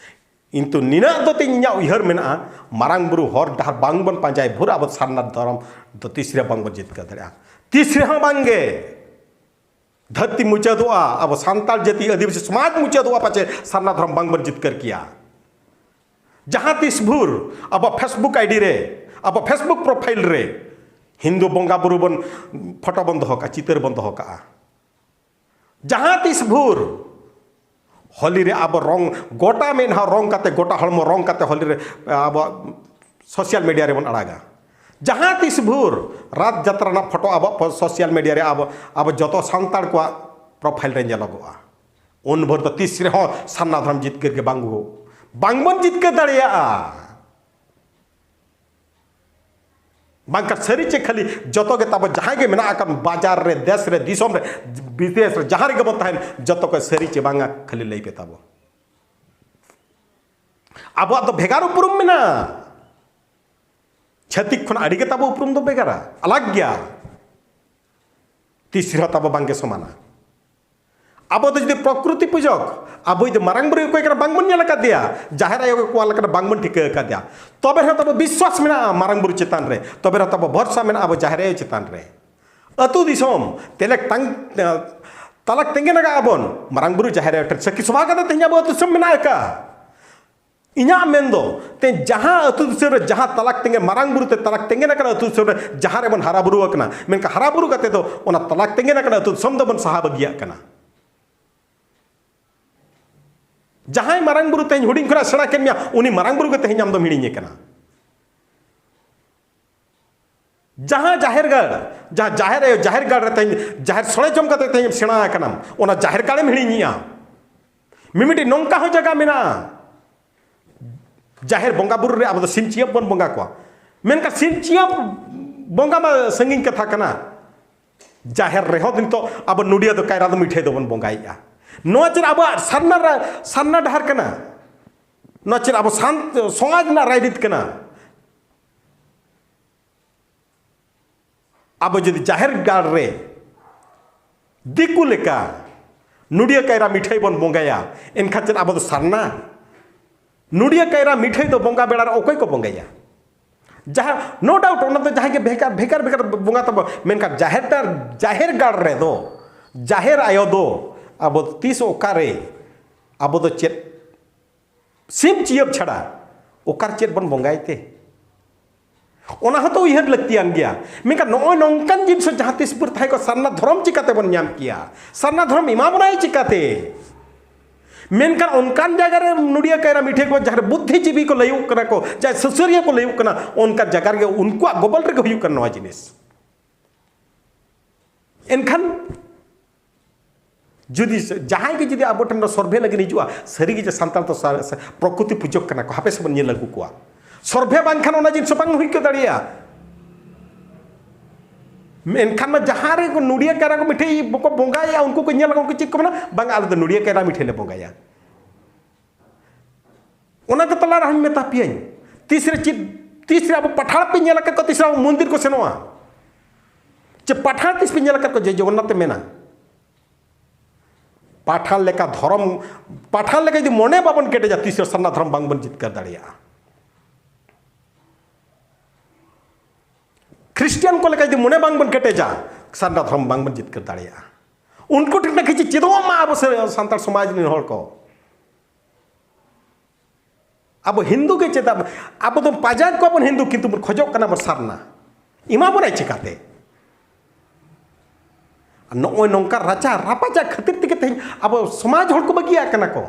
ᱠᱤᱱᱛᱩ ᱱᱤᱱᱟᱹᱜ ᱫᱚ ᱛᱤᱧ ᱤᱧᱟᱹᱜ ᱩᱭᱦᱟᱹᱨ ᱢᱮᱱᱟᱜᱼᱟ, ᱢᱟᱨᱟᱝ ᱵᱩᱨᱩ ᱦᱚᱨ ᱰᱟᱦᱟᱨ ᱵᱟᱝ ᱵᱚᱱ ᱯᱟᱸᱡᱟᱭ ᱵᱷᱳᱨ ᱟᱵᱚ ᱥᱟᱨᱱᱟ ᱫᱷᱚᱨᱚᱢ ᱫᱚ ᱛᱤᱥ ᱨᱮ ᱵᱟᱝ ᱵᱚᱱ ᱡᱤᱛᱠᱟᱹᱨ ᱫᱟᱲᱮᱭᱟᱜᱼᱟ, ᱛᱤᱥ ᱨᱮᱦᱚᱸ ᱵᱟᱝ ᱜᱮ᱾ ᱫᱷᱟᱹᱨᱛᱤ ᱢᱩᱪᱟᱹᱫᱚᱜᱼᱟ, ᱟᱵᱚ ᱥᱟᱱᱛᱟᱲ ᱡᱟᱹᱛᱤ ᱟᱹᱫᱤᱵᱟᱹᱥᱤ ᱥᱚᱢᱟᱡᱽ ᱢᱩᱪᱟᱹᱫᱚᱜᱼᱟ ᱯᱟᱪᱮ, ᱥᱟᱨᱱᱟ ᱫᱷᱚᱨᱚᱢ ᱵᱟᱝ ᱵᱚᱱ ᱡᱤᱛᱠᱟᱹᱨ ᱠᱮᱭᱟ᱾ ᱡᱟᱦᱟᱸ ᱛᱤᱥ ᱵᱷᱳᱨ ᱟᱵᱚ Facebook ID ᱨᱮ, ᱟᱵᱚ Facebook profile ᱨᱮ ᱦᱤᱱᱫᱩ ᱵᱚᱸᱜᱟ ᱵᱩᱨᱩ ᱵᱚᱱ, ᱯᱷᱳᱴᱳ ᱵᱚᱱ ᱫᱚᱦᱚ ᱠᱟᱜᱼᱟ, ᱪᱤᱛᱟᱹᱨ ᱵᱚᱱ ᱫᱚᱦᱚ ᱠᱟᱜᱼᱟ᱾ ᱡᱟᱦᱟᱸ ᱛᱤᱥ ᱵᱷᱳᱨ ᱦᱳᱞᱤ ᱨᱮ ᱟᱵᱚ ᱨᱚᱝ, ᱜᱚᱴᱟ ᱢᱮᱫᱦᱟ ᱨᱚᱝ ᱠᱟᱛᱮ, ᱜᱚᱴᱟ ᱦᱚᱲᱢᱚ ᱨᱚᱝ ᱠᱟᱛᱮ ᱦᱳᱞᱤ ᱨᱮ ᱟᱵᱚ social media ᱨᱮᱵᱚᱱ ᱟᱲᱟᱜᱟ᱾ ᱡᱟᱦᱟᱸ ᱛᱤᱥ ᱵᱷᱳᱨ ᱨᱟᱛ ᱡᱟᱛᱨᱟ ᱨᱮᱱᱟᱜ ᱯᱷᱳᱴᱳ ᱟᱵᱚᱣᱟᱜ social media ᱨᱮ ᱟᱵᱚ, ᱟᱵᱚ ᱡᱚᱛᱚ ᱥᱟᱱᱛᱟᱲ ᱠᱚᱣᱟᱜ profile ᱨᱮ ᱧᱮᱞᱚᱜᱚᱜᱼᱟ, ᱩᱱ ᱵᱷᱳᱨ ᱫᱚ ᱛᱤᱥ ᱨᱮᱦᱚᱸ ᱥᱟᱨᱱᱟ ᱫᱷᱚᱨᱚᱢ ᱡᱤᱛᱠᱟᱹᱨ ᱜᱮ ᱵᱟᱝ, ᱵᱟᱝᱵᱚᱱ ᱡᱤᱛᱠᱟᱹᱨ ᱫᱟᱲᱮᱭᱟᱜᱼᱟ᱾ ᱵᱟᱝᱠᱷᱟᱱ ᱥᱟᱹᱨᱤ ᱪᱮ ᱠᱷᱟᱹᱞᱤ ᱡᱚᱛᱚ ᱜᱮ ᱛᱟᱵᱚ ᱡᱟᱦᱟᱸᱭ ᱜᱮ ᱢᱮᱱᱟᱜ ᱟᱠᱟᱫ ᱵᱟᱡᱟᱨ ᱨᱮ, ᱫᱮᱥ ᱨᱮ, ᱫᱤᱥᱚᱢ ᱨᱮ, ᱵᱤᱫᱮᱥ ᱨᱮ, ᱡᱟᱦᱟᱸ ᱨᱮᱜᱮ ᱵᱚᱱ ᱛᱟᱦᱮᱱ, ᱡᱚᱛᱚ ᱠᱚ ᱥᱟᱹᱨᱤ ᱪᱮ ᱵᱟᱝᱟ ᱠᱷᱟᱹᱞᱤ ᱞᱟᱹᱭ ᱯᱮ ᱛᱟᱵᱚ᱾ ᱟᱵᱚᱣᱟᱜ ᱫᱚ ᱵᱷᱮᱜᱟᱨ ᱩᱯᱨᱩᱢ ᱢᱮᱱᱟᱜᱼᱟ᱾ ᱪᱷᱟᱹᱛᱤᱠ ᱠᱷᱚᱱ ᱟᱹᱰᱤ ᱜᱮ ᱛᱟᱵᱚ ᱩᱯᱨᱩᱢ ᱫᱚ ᱵᱷᱮᱜᱟᱨᱟ, ᱟᱞᱟᱜᱽ ᱜᱮᱭᱟ᱾ ᱛᱤᱥ ᱨᱮᱦᱚᱸ ᱛᱟᱵᱚ ᱵᱟᱝᱜᱮ ᱥᱚᱢᱟᱱᱟ᱾ ᱟᱵᱚ ᱫᱚ ᱡᱩᱫᱤ ᱯᱨᱚᱠᱨᱤᱛᱤ ᱯᱩᱡᱚᱠ, ᱟᱵᱚ ᱡᱩᱫᱤ ᱢᱟᱨᱟᱝ ᱵᱩᱨᱩ ᱚᱠᱚᱭ ᱠᱟᱱᱟ ᱵᱟᱝᱵᱚᱱ ᱧᱮᱞ ᱟᱠᱟᱫᱮᱭᱟ, ᱡᱟᱦᱮᱨ ᱟᱭᱳ ᱜᱮ ᱚᱠᱟ ᱞᱮᱠᱟᱱᱟ ᱵᱟᱝᱵᱚᱱ ᱴᱷᱤᱠᱟᱹ ᱟᱠᱟᱫᱮᱭᱟ, ᱛᱚᱵᱮ ᱨᱮᱦᱚᱸ ᱛᱟᱵᱚ ᱵᱤᱥᱣᱟᱥ ᱢᱮᱱᱟᱜᱼᱟ ᱢᱟᱨᱟᱝ ᱵᱩᱨᱩ ᱪᱮᱛᱟᱱ ᱨᱮ, ᱛᱚᱵᱮ ᱨᱮᱦᱚᱸ ᱛᱟᱵᱚ ᱵᱷᱚᱨᱥᱟ ᱢᱮᱱᱟᱜᱼᱟ ᱟᱵᱚ ᱡᱟᱦᱮᱨ ᱟᱭᱳ ᱪᱮᱛᱟᱱ ᱨᱮ᱾ ᱟᱹᱛᱩ ᱫᱤᱥᱚᱢ ᱛᱮᱞᱮ ᱛᱟᱝ-, ᱛᱟᱞᱟᱠ ᱛᱮᱸᱜᱮᱱ ᱟᱠᱟᱫ ᱟᱵᱚᱱ ᱢᱟᱨᱟᱝ ᱵᱩᱨᱩ ᱡᱟᱦᱮᱨ ᱟᱭᱳ ᱴᱷᱮᱱ ᱥᱟᱹᱠᱷᱤ ᱥᱚᱵᱷᱟ ᱠᱟᱛᱮ ᱛᱮᱦᱮᱧ ᱟᱵᱚ ᱟᱹᱛᱩ ᱫᱤᱥᱚᱢ ᱢᱮᱱᱟᱜ ᱟᱠᱟᱫ᱾ ᱤᱧᱟᱹᱜ ᱢᱮᱱ ᱫᱚ, ᱛᱮ ᱡᱟᱦᱟᱸ ᱟᱹᱛᱩ ᱫᱤᱥᱚᱢ ᱨᱮ ᱡᱟᱦᱟᱸ ᱛᱟᱞᱟᱠ ᱛᱮᱸᱜᱮ, ᱢᱟᱨᱟᱝ ᱵᱩᱨᱩ ᱛᱮ ᱛᱟᱞᱟᱠ ᱛᱮᱸᱜᱮᱱ ᱟᱠᱟᱱᱟ ᱟᱹᱛᱩ ᱫᱤᱥᱚᱢ ᱨᱮ, ᱡᱟᱦᱟᱸ ᱨᱮᱵᱚᱱ ᱦᱟᱨᱟ ᱵᱩᱨᱩ ᱟᱠᱟᱱᱟ, ᱢᱮᱱᱠᱷᱟᱱ ᱦᱟᱨᱟ ᱵᱩᱨᱩ ᱠᱟᱛᱮ ᱫᱚ ᱚᱱᱟ ᱛᱟᱞᱟᱠ ᱛᱮᱸᱜᱮᱱ ᱟᱠᱟᱱ ᱟᱹᱛᱩ ᱫᱤᱥᱚᱢ ᱫᱚᱵᱚᱱ ᱥᱟᱦᱟ ᱵᱟᱹᱜᱤᱭᱟᱜ ᱠᱟᱱᱟ᱾ ᱡᱟᱦᱟᱸᱭ ᱢᱟᱨᱟᱝ ᱵᱩᱨᱩ ᱛᱮᱦᱮᱧ ᱦᱩᱰᱤᱧ ᱠᱷᱚᱱᱟᱜ ᱥᱮᱬᱟ ᱠᱮᱫ ᱢᱮᱭᱟ, ᱩᱱᱤ ᱢᱟᱨᱟᱝ ᱵᱩᱨᱩ ᱜᱮ ᱛᱮᱦᱮᱧ ᱟᱢ ᱫᱚᱢ ᱦᱤᱲᱤᱧᱮ ᱠᱟᱱᱟ᱾ ᱡᱟᱦᱟᱸ ᱡᱟᱦᱮᱨ ᱜᱟᱲ, ᱡᱟᱦᱟᱸ ᱡᱟᱦᱮᱨ ᱟᱭᱳ ᱡᱟᱦᱮᱨ ᱜᱟᱲ ᱨᱮ ᱛᱮᱦᱮᱧ ᱡᱟᱦᱮᱨ ᱥᱚᱲᱮ ᱡᱚᱢ ᱠᱟᱛᱮ ᱛᱮᱦᱮᱧ ᱥᱮᱬᱟ ᱟᱠᱟᱱᱟᱢ, ᱚᱱᱟ ᱡᱟᱦᱮᱨ ᱜᱟᱲᱮᱢ ᱦᱤᱲᱤᱧᱮᱜᱼᱟ᱾ ᱢᱤᱢᱤᱫᱴᱤᱡ ᱱᱚᱝᱠᱟ ᱦᱚᱸ ᱡᱟᱭᱜᱟ ᱢᱮᱱᱟᱜᱼᱟ, ᱡᱟᱦᱮᱨ ᱵᱚᱸᱜᱟ ᱵᱩᱨᱩ ᱨᱮ ᱟᱵᱚ ᱫᱚ ᱥᱤᱢ ᱪᱤᱭᱟᱹᱯ ᱵᱚᱱ ᱵᱚᱸᱜᱟ ᱠᱚᱣᱟ, ᱢᱮᱱᱠᱷᱟᱱ ᱥᱤᱢ ᱪᱤᱭᱟᱹᱯ ᱵᱚᱸᱜᱟ ᱢᱟ ᱥᱟᱺᱜᱤᱧ ᱠᱟᱛᱷᱟ ᱠᱟᱱᱟ᱾ ᱡᱟᱦᱮᱨ ᱨᱮᱦᱚᱸ ᱱᱤᱛᱚᱜ ᱟᱵᱚ ᱱᱚᱰᱤᱭᱟᱹ ᱫᱚ ᱠᱟᱭᱨᱟ ᱫᱚ ᱢᱤᱴᱷᱟᱹᱭ ᱫᱚᱵᱚᱱ ᱵᱚᱸᱜᱟᱭᱮᱜᱼᱟ᱾ ᱱᱚᱣᱟ ᱪᱮᱫ ᱟᱵᱚᱣᱟᱜ ᱥᱟᱨᱱᱟ ᱨᱟ-, ᱥᱟᱨᱱᱟ ᱰᱟᱦᱟᱨ ᱠᱟᱱᱟ? ᱱᱚᱣᱟ ᱪᱮᱫ ᱟᱵᱚ ᱥᱟᱱ-, ᱥᱚᱢᱟᱡᱽ ᱨᱮᱱᱟᱜ ᱨᱟᱭᱨᱤᱛ ᱠᱟᱱᱟ? ᱟᱵᱚ ᱡᱩᱫᱤ ᱡᱟᱦᱮᱨ ᱜᱟᱲ ᱨᱮ ᱫᱤᱠᱩ ᱞᱮᱠᱟ ᱱᱩᱰᱤᱭᱟᱹ ᱠᱟᱭᱨᱟ ᱢᱤᱴᱷᱟᱹᱭ ᱵᱚᱱ ᱵᱚᱸᱜᱟᱭᱟ, ᱮᱱᱠᱷᱟᱱ ᱪᱮᱫ ᱟᱵᱚ ᱫᱚ ᱥᱟᱨᱱᱟ? ᱱᱩᱰᱤᱭᱟᱹ ᱠᱟᱭᱨᱟ ᱢᱤᱴᱷᱟᱹᱭ ᱫᱚ ᱵᱚᱸᱜᱟ ᱵᱮᱲᱟ ᱨᱮ ᱚᱠᱚᱭ ᱠᱚ ᱵᱚᱸᱜᱟᱭᱟ? ᱡᱟᱦᱟᱸ, no doubt, ᱚᱱᱟ ᱫᱚ ᱡᱟᱦᱟᱸᱭ ᱜᱮ ᱵᱷᱮᱜᱟᱨ ᱵᱷᱮᱜᱟᱨ ᱵᱷᱮᱜᱟᱨ ᱵᱚᱸᱜᱟ ᱛᱟᱵᱚ, ᱢᱮᱱᱠᱷᱟᱱ ᱡᱟᱦᱮᱨ ᱜᱟᱲ, ᱡᱟᱦᱮᱨ ᱜᱟᱲ ᱨᱮᱫᱚ ᱡᱟᱦᱮᱨ ᱟᱭᱳ ᱫᱚ ᱟᱵᱚ ᱛᱤᱥ ᱚᱠᱟᱨᱮ ᱟᱵᱚ ᱫᱚ ᱪᱮᱫ ᱥᱤᱢ ᱪᱤᱭᱟᱹᱯ ᱪᱷᱟᱲᱟ ᱚᱠᱟᱨᱮ ᱪᱮᱫ ᱵᱚᱱ ᱵᱚᱸᱜᱟᱭ ᱛᱮ? ᱚᱱᱟ ᱦᱚᱸᱛᱚ ᱩᱭᱦᱟᱹᱨ ᱞᱟᱹᱠᱛᱤᱭᱟᱱ ᱜᱮᱭᱟ᱾ ᱢᱮᱱᱠᱷᱟᱱ ᱱᱚᱜᱼᱚᱭ ᱱᱚᱝᱠᱟᱱ ᱡᱤᱱᱤᱥ ᱡᱟᱦᱟᱸ ᱛᱤᱥ ᱵᱷᱳᱨ ᱛᱟᱦᱮᱸ ᱠᱚᱜ, ᱥᱟᱨᱱᱟ ᱫᱷᱚᱨᱚᱢ ᱪᱤᱠᱟᱹ ᱛᱮᱵᱚᱱ ᱧᱟᱢ ᱠᱮᱭᱟ? ᱥᱟᱨᱱᱟ ᱫᱷᱚᱨᱚᱢ ᱮᱢᱟ ᱵᱚᱱᱟᱭ ᱪᱤᱠᱟᱹᱛᱮ? ᱢᱮᱱᱠᱷᱟᱱ ᱚᱱᱠᱟᱱ ᱡᱟᱭᱜᱟ ᱨᱮ ᱱᱩᱰᱤᱭᱟᱹ ᱠᱟᱭᱨᱟ ᱢᱤᱴᱷᱟᱹᱭ ᱠᱚ, ᱡᱟᱦᱟᱸ ᱨᱮ ᱵᱩᱫᱽᱫᱷᱤᱡᱤᱵᱤ ᱠᱚ ᱞᱟᱹᱭᱩᱜ ᱠᱟᱱᱟ ᱠᱚ, ᱡᱟᱦᱟᱸᱭ ᱥᱩᱥᱟᱹᱨᱤᱭᱟᱹ ᱠᱚ ᱞᱟᱹᱭᱩᱜ ᱠᱟᱱᱟ, ᱚᱱᱠᱟᱱ ᱡᱟᱭᱜᱟ ᱨᱮᱜᱮ ᱩᱱᱠᱩᱣᱟᱜ ᱜᱚᱵᱚᱞ ᱨᱮᱜᱮ ᱦᱩᱭᱩᱜ ᱠᱟᱱᱟ ᱱᱚᱣᱟ ᱡᱤᱱᱤᱥ᱾ ᱮᱱᱠᱷᱟᱱ ᱡᱩᱫᱤ ᱡᱟᱦᱟᱸᱭ ᱜᱮ ᱡᱩᱫᱤ ᱟᱵᱚ ᱴᱷᱮᱱ ᱫᱚ ᱥᱚᱨᱵᱷᱮ ᱞᱟᱹᱜᱤᱫ ᱦᱤᱡᱩᱜᱼᱟ, ᱥᱟᱹᱨᱤᱜᱮ ᱡᱮ ᱥᱟᱱᱛᱟᱲ ᱫᱚ ᱥᱟ-, ᱥᱟ-, ᱯᱨᱚᱠᱨᱤᱛᱤ ᱯᱩᱡᱚᱠ ᱠᱟᱱᱟ ᱠᱚ, ᱦᱟᱯᱮ ᱥᱮ ᱵᱚᱱ ᱧᱮᱞ ᱟᱹᱜᱩ ᱠᱚᱣᱟ᱾ ᱥᱚᱨᱵᱷᱮ ᱵᱟᱝᱠᱷᱟᱱ ᱚᱱᱟ ᱡᱤᱱᱤᱥ ᱵᱟᱝ ᱦᱩᱭ ᱠᱚ ᱫᱟᱲᱮᱭᱟᱜᱼᱟ᱾ ᱮᱱᱠᱷᱟᱱ ᱢᱟ ᱡᱟᱦᱟᱸ ᱨᱮ ᱱᱩᱰᱤᱭᱟᱹ ᱠᱟᱭᱨᱟ ᱠᱚ ᱢᱤᱴᱷᱟᱹᱭ ᱵᱟᱠᱚ ᱵᱚᱸᱜᱟᱭᱟ, ᱩᱱᱠᱩ ᱠᱚ ᱧᱮᱞ ᱟᱠᱚ, ᱩᱱᱠᱩ ᱪᱮᱫ ᱠᱚ ᱢᱮᱱᱟ, "ᱵᱟᱝ, ᱟᱞᱮ ᱫᱚ ᱱᱩᱰᱤᱭᱟᱹ ᱠᱟᱭᱨᱟ ᱢᱤᱴᱷᱟᱹᱭ ᱞᱮ ᱵᱚᱸᱜᱟᱭᱟ᱾" ᱚᱱᱟ ᱠᱚ ᱛᱟᱞᱟ ᱨᱮᱦᱚᱸᱧ ᱢᱮᱛᱟ ᱯᱮᱭᱟᱧ, ᱛᱤᱥ ᱨᱮ ᱪᱮᱫ, ᱛᱤᱥ ᱨᱮ ᱟᱵᱚ ᱯᱟᱴᱷᱟᱲ ᱯᱮ ᱧᱮᱞ ᱟᱠᱟᱫ ᱠᱚᱣᱟ, ᱛᱤᱥ ᱨᱮ ᱟᱵᱚ ᱢᱚᱱᱫᱤᱨ ᱠᱚ ᱥᱮᱱᱚᱜᱼᱟ? ᱪᱮ ᱯᱟᱴᱷᱟᱲ ᱛᱤᱥ ᱯᱮ ᱧᱮᱞ ᱟᱠᱟᱫ ᱠᱚᱣᱟ ᱡᱮ ᱡᱚᱜᱚᱱᱱᱟᱛᱷ ᱮ ᱢᱮᱱᱟ? ᱯᱟᱴᱷᱟᱲ ᱞᱮᱠᱟ ᱫᱷᱚᱨᱚᱢ, ᱯᱟᱴᱷᱟᱲ ᱞᱮᱠᱟ ᱡᱩᱫᱤ ᱢᱚᱱᱮ ᱵᱟᱵᱚᱱ ᱠᱮᱴᱮᱡᱟ, ᱛᱤᱥ ᱨᱮ ᱥᱟᱨᱱᱟ ᱫᱷᱚᱨᱚᱢ ᱵᱟᱝᱵᱚᱱ ᱡᱤᱛᱠᱟᱹᱨ ᱫᱟᱲᱮᱭᱟᱜᱼᱟ᱾ ᱠᱷᱨᱤᱥᱴᱤᱭᱟᱱ ᱠᱚ ᱞᱮᱠᱟ ᱡᱩᱫᱤ ᱢᱚᱱᱮ ᱵᱟᱝᱵᱚᱱ ᱠᱮᱴᱮᱡᱟ, ᱥᱟᱨᱱᱟ ᱫᱷᱚᱨᱚᱢ ᱵᱟᱝᱵᱚᱱ ᱡᱤᱛᱠᱟᱹᱨ ᱫᱟᱲᱮᱭᱟᱜᱼᱟ᱾ ᱩᱱᱠᱩ ᱴᱷᱮᱱ ᱠᱷᱚᱱᱟᱜ ᱠᱤᱪᱷᱩ ᱪᱮᱫᱚᱜ ᱢᱟ ᱟᱵᱚ ᱥᱮ-, ᱥᱟᱱᱛᱟᱲ ᱥᱚᱢᱟᱡᱽ ᱨᱮᱱ ᱦᱚᱲ ᱠᱚ᱾ ᱟᱵᱚ ᱦᱤᱱᱫᱩ ᱜᱮ ᱪᱮᱫᱟᱜ? ᱟᱵᱚ ᱫᱚ ᱯᱟᱸᱡᱟᱭᱮᱫ ᱠᱚᱣᱟ ᱵᱚᱱ ᱦᱤᱱᱫᱩ, ᱠᱤᱱᱛᱩ ᱵᱚᱱ ᱠᱷᱚᱡᱚᱜ ᱠᱟᱱᱟ ᱵᱚᱱ ᱥᱟᱨᱱᱟ᱾ ᱮᱢᱟ ᱵᱚᱱᱟᱭ ᱪᱤᱠᱟᱹᱛᱮ? ᱱᱚᱜᱼᱚᱭ ᱱᱚᱝᱠᱟ ᱨᱟᱪᱟ ᱨᱟᱯᱟᱪᱟᱜ ᱠᱷᱟᱹᱛᱤᱨ ᱛᱮᱜᱮ ᱛᱮᱦᱮᱧ ᱟᱵᱚ ᱥᱚᱢᱟᱡᱽ ᱦᱚᱲ ᱠᱚ ᱵᱟᱹᱜᱤᱭᱟᱜ ᱠᱟᱱᱟ ᱠᱚ᱾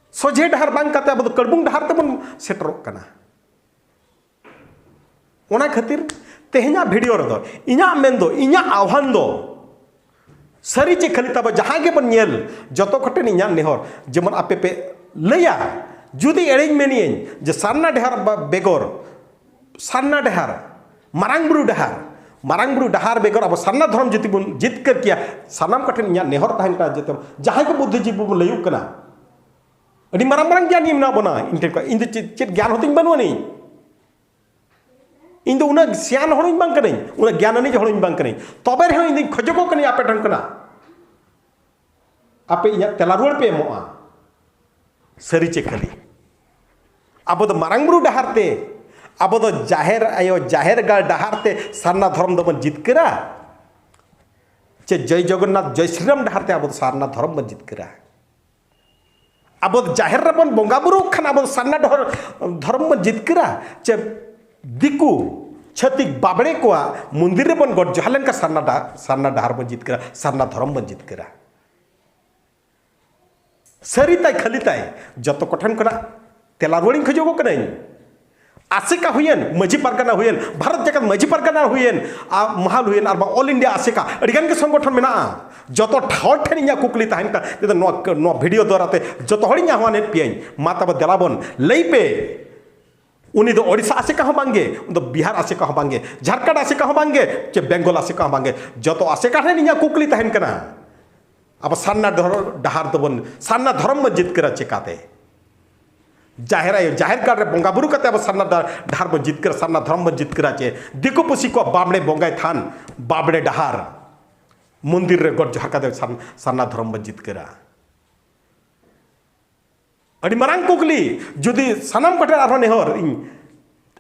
ᱥᱚᱡᱷᱮ ᱰᱟᱦᱟᱨ ᱵᱟᱝ ᱠᱟᱛᱮ ᱟᱵᱚ ᱫᱚ ᱠᱟᱹᱲᱵᱩᱝ ᱰᱟᱦᱟᱨ ᱛᱮᱵᱚᱱ ᱥᱮᱴᱮᱨᱚᱜ ᱠᱟᱱᱟ᱾ ᱚᱱᱟ ᱠᱷᱟᱹᱛᱤᱨ ᱛᱮᱦᱮᱧᱟᱜ ᱵᱷᱤᱰᱤᱭᱳ ᱨᱮᱫᱚ ᱤᱧᱟᱹᱜ ᱢᱮᱱ ᱫᱚ, ᱤᱧᱟᱹᱜ ᱟᱦᱣᱟᱱ ᱫᱚ, ᱥᱟᱹᱨᱤ ᱪᱮ ᱠᱷᱟᱹᱞᱤ ᱛᱟᱵᱚ ᱡᱟᱦᱟᱸᱭ ᱜᱮᱵᱚᱱ ᱧᱮᱞ, ᱡᱚᱛᱚ ᱠᱚᱴᱷᱮᱱ ᱤᱧᱟᱹᱜ ᱱᱮᱦᱚᱨ, ᱡᱮᱢᱚᱱ ᱟᱯᱮ ᱯᱮ ᱞᱟᱹᱭᱟ, ᱡᱩᱫᱤ ᱮᱲᱮᱧ ᱢᱮᱱᱤᱭᱟᱹᱧ ᱡᱮ ᱥᱟᱨᱱᱟ ᱰᱟᱦᱟᱨ ᱵᱟ-, ᱵᱮᱜᱚᱨ, ᱥᱟᱨᱱᱟ ᱰᱟᱦᱟᱨ, ᱢᱟᱨᱟᱝ ᱵᱩᱨᱩ ᱰᱟᱦᱟᱨ, ᱢᱟᱨᱟᱝ ᱵᱩᱨᱩ ᱰᱟᱦᱟᱨ ᱵᱮᱜᱚᱨ ᱟᱵᱚ ᱥᱟᱨᱱᱟ ᱫᱷᱚᱨᱚᱢ ᱡᱩᱫᱤ ᱵᱚᱱ ᱡᱤᱛᱠᱟᱹᱨ ᱠᱮᱭᱟ, ᱥᱟᱱᱟᱢ ᱠᱚᱴᱷᱮᱱ ᱤᱧᱟᱹᱜ ᱱᱮᱦᱚᱨ ᱛᱟᱦᱮᱱ ᱠᱟᱱᱟ, ᱡᱚᱛᱚ ᱡᱟᱦᱟᱸᱭ ᱠᱚ ᱵᱩᱫᱽᱫᱷᱤᱡᱤᱵᱤ ᱵᱚᱱ ᱞᱟᱹᱭᱩᱜ ᱠᱟᱱᱟ, ᱟᱹᱰᱤ ᱢᱟᱨᱟᱝ ᱢᱟᱨᱟᱝ ᱜᱮᱭᱟᱱᱤ ᱢᱮᱱᱟᱜ ᱵᱚᱱᱟ ᱤᱧ ᱴᱷᱮᱱ ᱠᱷᱚᱱ᱾ ᱤᱧ ᱫᱚ ᱪᱮᱫ, ᱪᱮᱫ ᱜᱮᱭᱟᱱ ᱦᱚᱸᱛᱤᱧ ᱵᱟᱹᱱᱩᱜ ᱟᱹᱱᱤᱡ᱾ ᱤᱧ ᱫᱚ ᱩᱱᱟᱹᱜ ᱥᱮᱭᱟᱱ ᱦᱚᱲᱤᱧ ᱵᱟᱝ ᱠᱟᱹᱱᱟᱹᱧ, ᱩᱱᱟᱹᱜ ᱜᱮᱭᱟᱱ ᱟᱹᱱᱤᱡ ᱦᱚᱲᱤᱧ ᱵᱟᱝ ᱠᱟᱹᱱᱟᱹᱧ᱾ ᱛᱚᱵᱮ ᱨᱮᱦᱚᱸ ᱤᱧ ᱫᱚᱧ ᱠᱷᱚᱡᱚᱜᱚᱜ ᱠᱟᱹᱱᱟᱹᱧ ᱟᱯᱮ ᱴᱷᱮᱱ ᱠᱷᱚᱱᱟᱜ, ᱟᱯᱮ ᱤᱧᱟᱹᱜ ᱛᱮᱞᱟ ᱨᱩᱣᱟᱹᱲ ᱯᱮ ᱮᱢᱚᱜᱼᱟ ᱥᱟᱹᱨᱤ ᱪᱮ ᱠᱷᱟᱹᱞᱤ᱾ ᱟᱵᱚ ᱫᱚ ᱢᱟᱨᱟᱝ ᱵᱩᱨᱩ ᱰᱟᱦᱟᱨ ᱛᱮ, ᱟᱵᱚ ᱫᱚ ᱡᱟᱦᱮᱨ ᱟᱭᱳ, ᱡᱟᱦᱮᱨ ᱜᱟᱲ ᱰᱟᱦᱟᱨ ᱛᱮ ᱥᱟᱨᱱᱟ ᱫᱷᱚᱨᱚᱢ ᱫᱚᱵᱚᱱ ᱡᱤᱛᱠᱟᱹᱨᱟ, ᱪᱮ ᱡᱚᱭ ᱡᱚᱜᱚᱱᱱᱟᱛᱷ, ᱡᱚᱭ ᱥᱨᱤᱨᱟᱢ ᱰᱟᱦᱟᱨ ᱛᱮ ᱟᱵᱚ ᱫᱚ ᱥᱟᱨᱱᱟ ᱫᱷᱚᱨᱚᱢ ᱵᱚᱱ ᱡᱤᱛᱠᱟᱹᱨᱟ? ᱟᱵᱚ ᱫᱚ ᱡᱟᱦᱮᱨ ᱨᱮᱵᱚᱱ ᱵᱚᱸᱜᱟ ᱵᱩᱨᱩᱜ ᱠᱷᱟᱱ ᱟᱵᱚ ᱫᱚ ᱥᱟᱨᱱᱟ ᱰᱚᱦᱚᱨ-, ᱫᱷᱚᱨᱚᱢ ᱵᱚᱱ ᱡᱤᱛᱠᱟᱹᱨᱟ, ᱪᱮ ᱫᱤᱠᱩ ᱪᱷᱟᱹᱛᱤᱠ ᱵᱟᱵᱲᱮ ᱠᱚᱣᱟᱜ ᱢᱚᱱᱫᱤᱨ ᱨᱮᱵᱚᱱ ᱜᱚᱰ ᱡᱚᱦᱟᱨ ᱞᱮᱱᱠᱷᱟᱱ ᱥᱟᱨᱱᱟ ᱰᱟ-, ᱥᱟᱨᱱᱟ ᱰᱟᱦᱟᱨ ᱵᱚᱱ ᱡᱤᱛᱠᱟᱹᱨᱟ, ᱥᱟᱨᱱᱟ ᱫᱷᱚᱨᱚᱢ ᱵᱚᱱ ᱡᱤᱛᱠᱟᱹᱨᱟ? ᱥᱟᱹᱨᱤ ᱛᱟᱭ ᱠᱷᱟᱹᱞᱤ ᱛᱟᱭ, ᱡᱚᱛᱚ ᱠᱚᱴᱷᱮᱱ ᱠᱷᱚᱱᱟᱜ ᱛᱮᱞᱟ ᱨᱩᱣᱟᱹᱲᱤᱧ ᱠᱷᱚᱡᱚᱜᱚᱜ ᱠᱟᱹᱱᱟᱹᱧ᱾ ᱟᱥᱮᱠᱟ ᱦᱩᱭᱮᱱ, ᱢᱟᱹᱡᱷᱤ ᱯᱟᱨᱜᱟᱱᱟ ᱦᱩᱭᱮᱱ, ᱵᱷᱟᱨᱚᱛ ᱡᱟᱠᱟᱛ ᱢᱟᱹᱡᱷᱤ ᱯᱟᱨᱜᱟᱱᱟ ᱦᱩᱭᱮᱱ, ᱟ, ᱢᱟᱦᱟᱞ ᱦᱩᱭᱮᱱ, ᱟᱨ ᱵᱟᱝ ᱚᱞ ᱤᱱᱰᱤᱭᱟ ᱟᱥᱮᱠᱟ, ᱟᱹᱰᱤᱜᱟᱱ ᱜᱮ ᱥᱚᱝᱜᱚᱴᱷᱚᱱ ᱢᱮᱱᱟᱜᱼᱟ᱾ ᱡᱚᱛᱚ ᱦᱚᱲ ᱴᱷᱮᱱ ᱤᱧᱟᱹᱜ ᱠᱩᱠᱞᱤ ᱛᱟᱦᱮᱱ ᱠᱟᱱᱟ, ᱡᱩᱫᱤ ᱱᱚᱣᱟ, ᱱᱚᱣᱟ ᱵᱷᱤᱰᱤᱭᱳ ᱫᱣᱟᱨᱟ ᱛᱮ ᱡᱚᱛᱚ ᱦᱚᱲᱤᱧ ᱟᱦᱣᱟᱱᱮᱫ ᱯᱮᱭᱟᱧ, ᱢᱟ ᱛᱚᱵᱮ ᱫᱮᱞᱟ ᱵᱚᱱ ᱞᱟᱹᱭ ᱯᱮ, ᱩᱱᱤ ᱫᱚ ᱳᱰᱤᱥᱟ ᱟᱥᱮᱠᱟ ᱦᱚᱸ ᱵᱟᱝᱜᱮ, ᱩᱱᱤ ᱫᱚ ᱵᱤᱦᱟᱨ ᱟᱥᱮᱠᱟ ᱦᱚᱸ ᱵᱟᱝᱜᱮ, ᱡᱷᱟᱲᱠᱷᱚᱸᱰ ᱟᱥᱮᱠᱟ ᱦᱚᱸ ᱵᱟᱝᱜᱮ, ᱪᱮ ᱵᱮᱝᱜᱚᱞ ᱟᱥᱮᱠᱟ ᱦᱚᱸ ᱵᱟᱝᱜᱮ᱾ ᱡᱚᱛᱚ ᱟᱥᱮᱠᱟ ᱴᱷᱮᱱ ᱤᱧᱟᱹᱜ ᱠᱩᱠᱞᱤ ᱛᱟᱦᱮᱱ ᱠᱟᱱᱟ, ᱟᱵᱚ ᱥᱟᱨᱱᱟ ᱰᱚᱦᱚᱨ-, ᱰᱟᱦᱟᱨ ᱫᱚᱵᱚᱱ, ᱥᱟᱨᱱᱟ ᱫᱷᱚᱨᱚᱢ ᱵᱚᱱ ᱡᱤᱛᱠᱟᱹᱨᱟ ᱪᱮᱠᱟᱛᱮ? ᱡᱟᱦᱮᱨ ᱟᱭᱳ, ᱡᱟᱦᱮᱨ ᱜᱟᱲ ᱨᱮ ᱵᱚᱸᱜᱟ ᱵᱩᱨᱩ ᱠᱟᱛᱮ ᱟᱵᱚ ᱥᱟᱨᱱᱟ ᱰᱟ-, ᱰᱟᱦᱟᱨ ᱵᱚᱱ ᱡᱤᱛᱠᱟᱹᱨᱟ, ᱥᱟᱨᱱᱟ ᱫᱷᱚᱨᱚᱢ ᱵᱚᱱ ᱡᱤᱛᱠᱟᱹᱨᱟ ᱪᱮ ᱫᱤᱠᱩ ᱯᱩᱥᱤ ᱠᱚᱣᱟᱜ ᱵᱟᱵᱲᱮ ᱵᱚᱸᱜᱟᱭ ᱛᱷᱟᱱ, ᱵᱟᱵᱲᱮ ᱰᱟᱦᱟᱨ, ᱢᱚᱱᱫᱤᱨ ᱨᱮ ᱜᱚᱰ ᱡᱚᱦᱟᱨ ᱠᱟᱛᱮ ᱥᱟᱨ-, ᱥᱟᱨᱱᱟ ᱫᱷᱚᱨᱚᱢ ᱵᱚᱱ ᱡᱤᱛᱠᱟᱹᱨᱟ? ᱟᱹᱰᱤ ᱢᱟᱨᱟᱝ ᱠᱩᱠᱞᱤ᱾ ᱡᱩᱫᱤ ᱥᱟᱱᱟᱢ ᱠᱚᱴᱷᱮᱱ ᱟᱨᱦᱚᱸ ᱱᱮᱦᱚᱨ, ᱤᱧ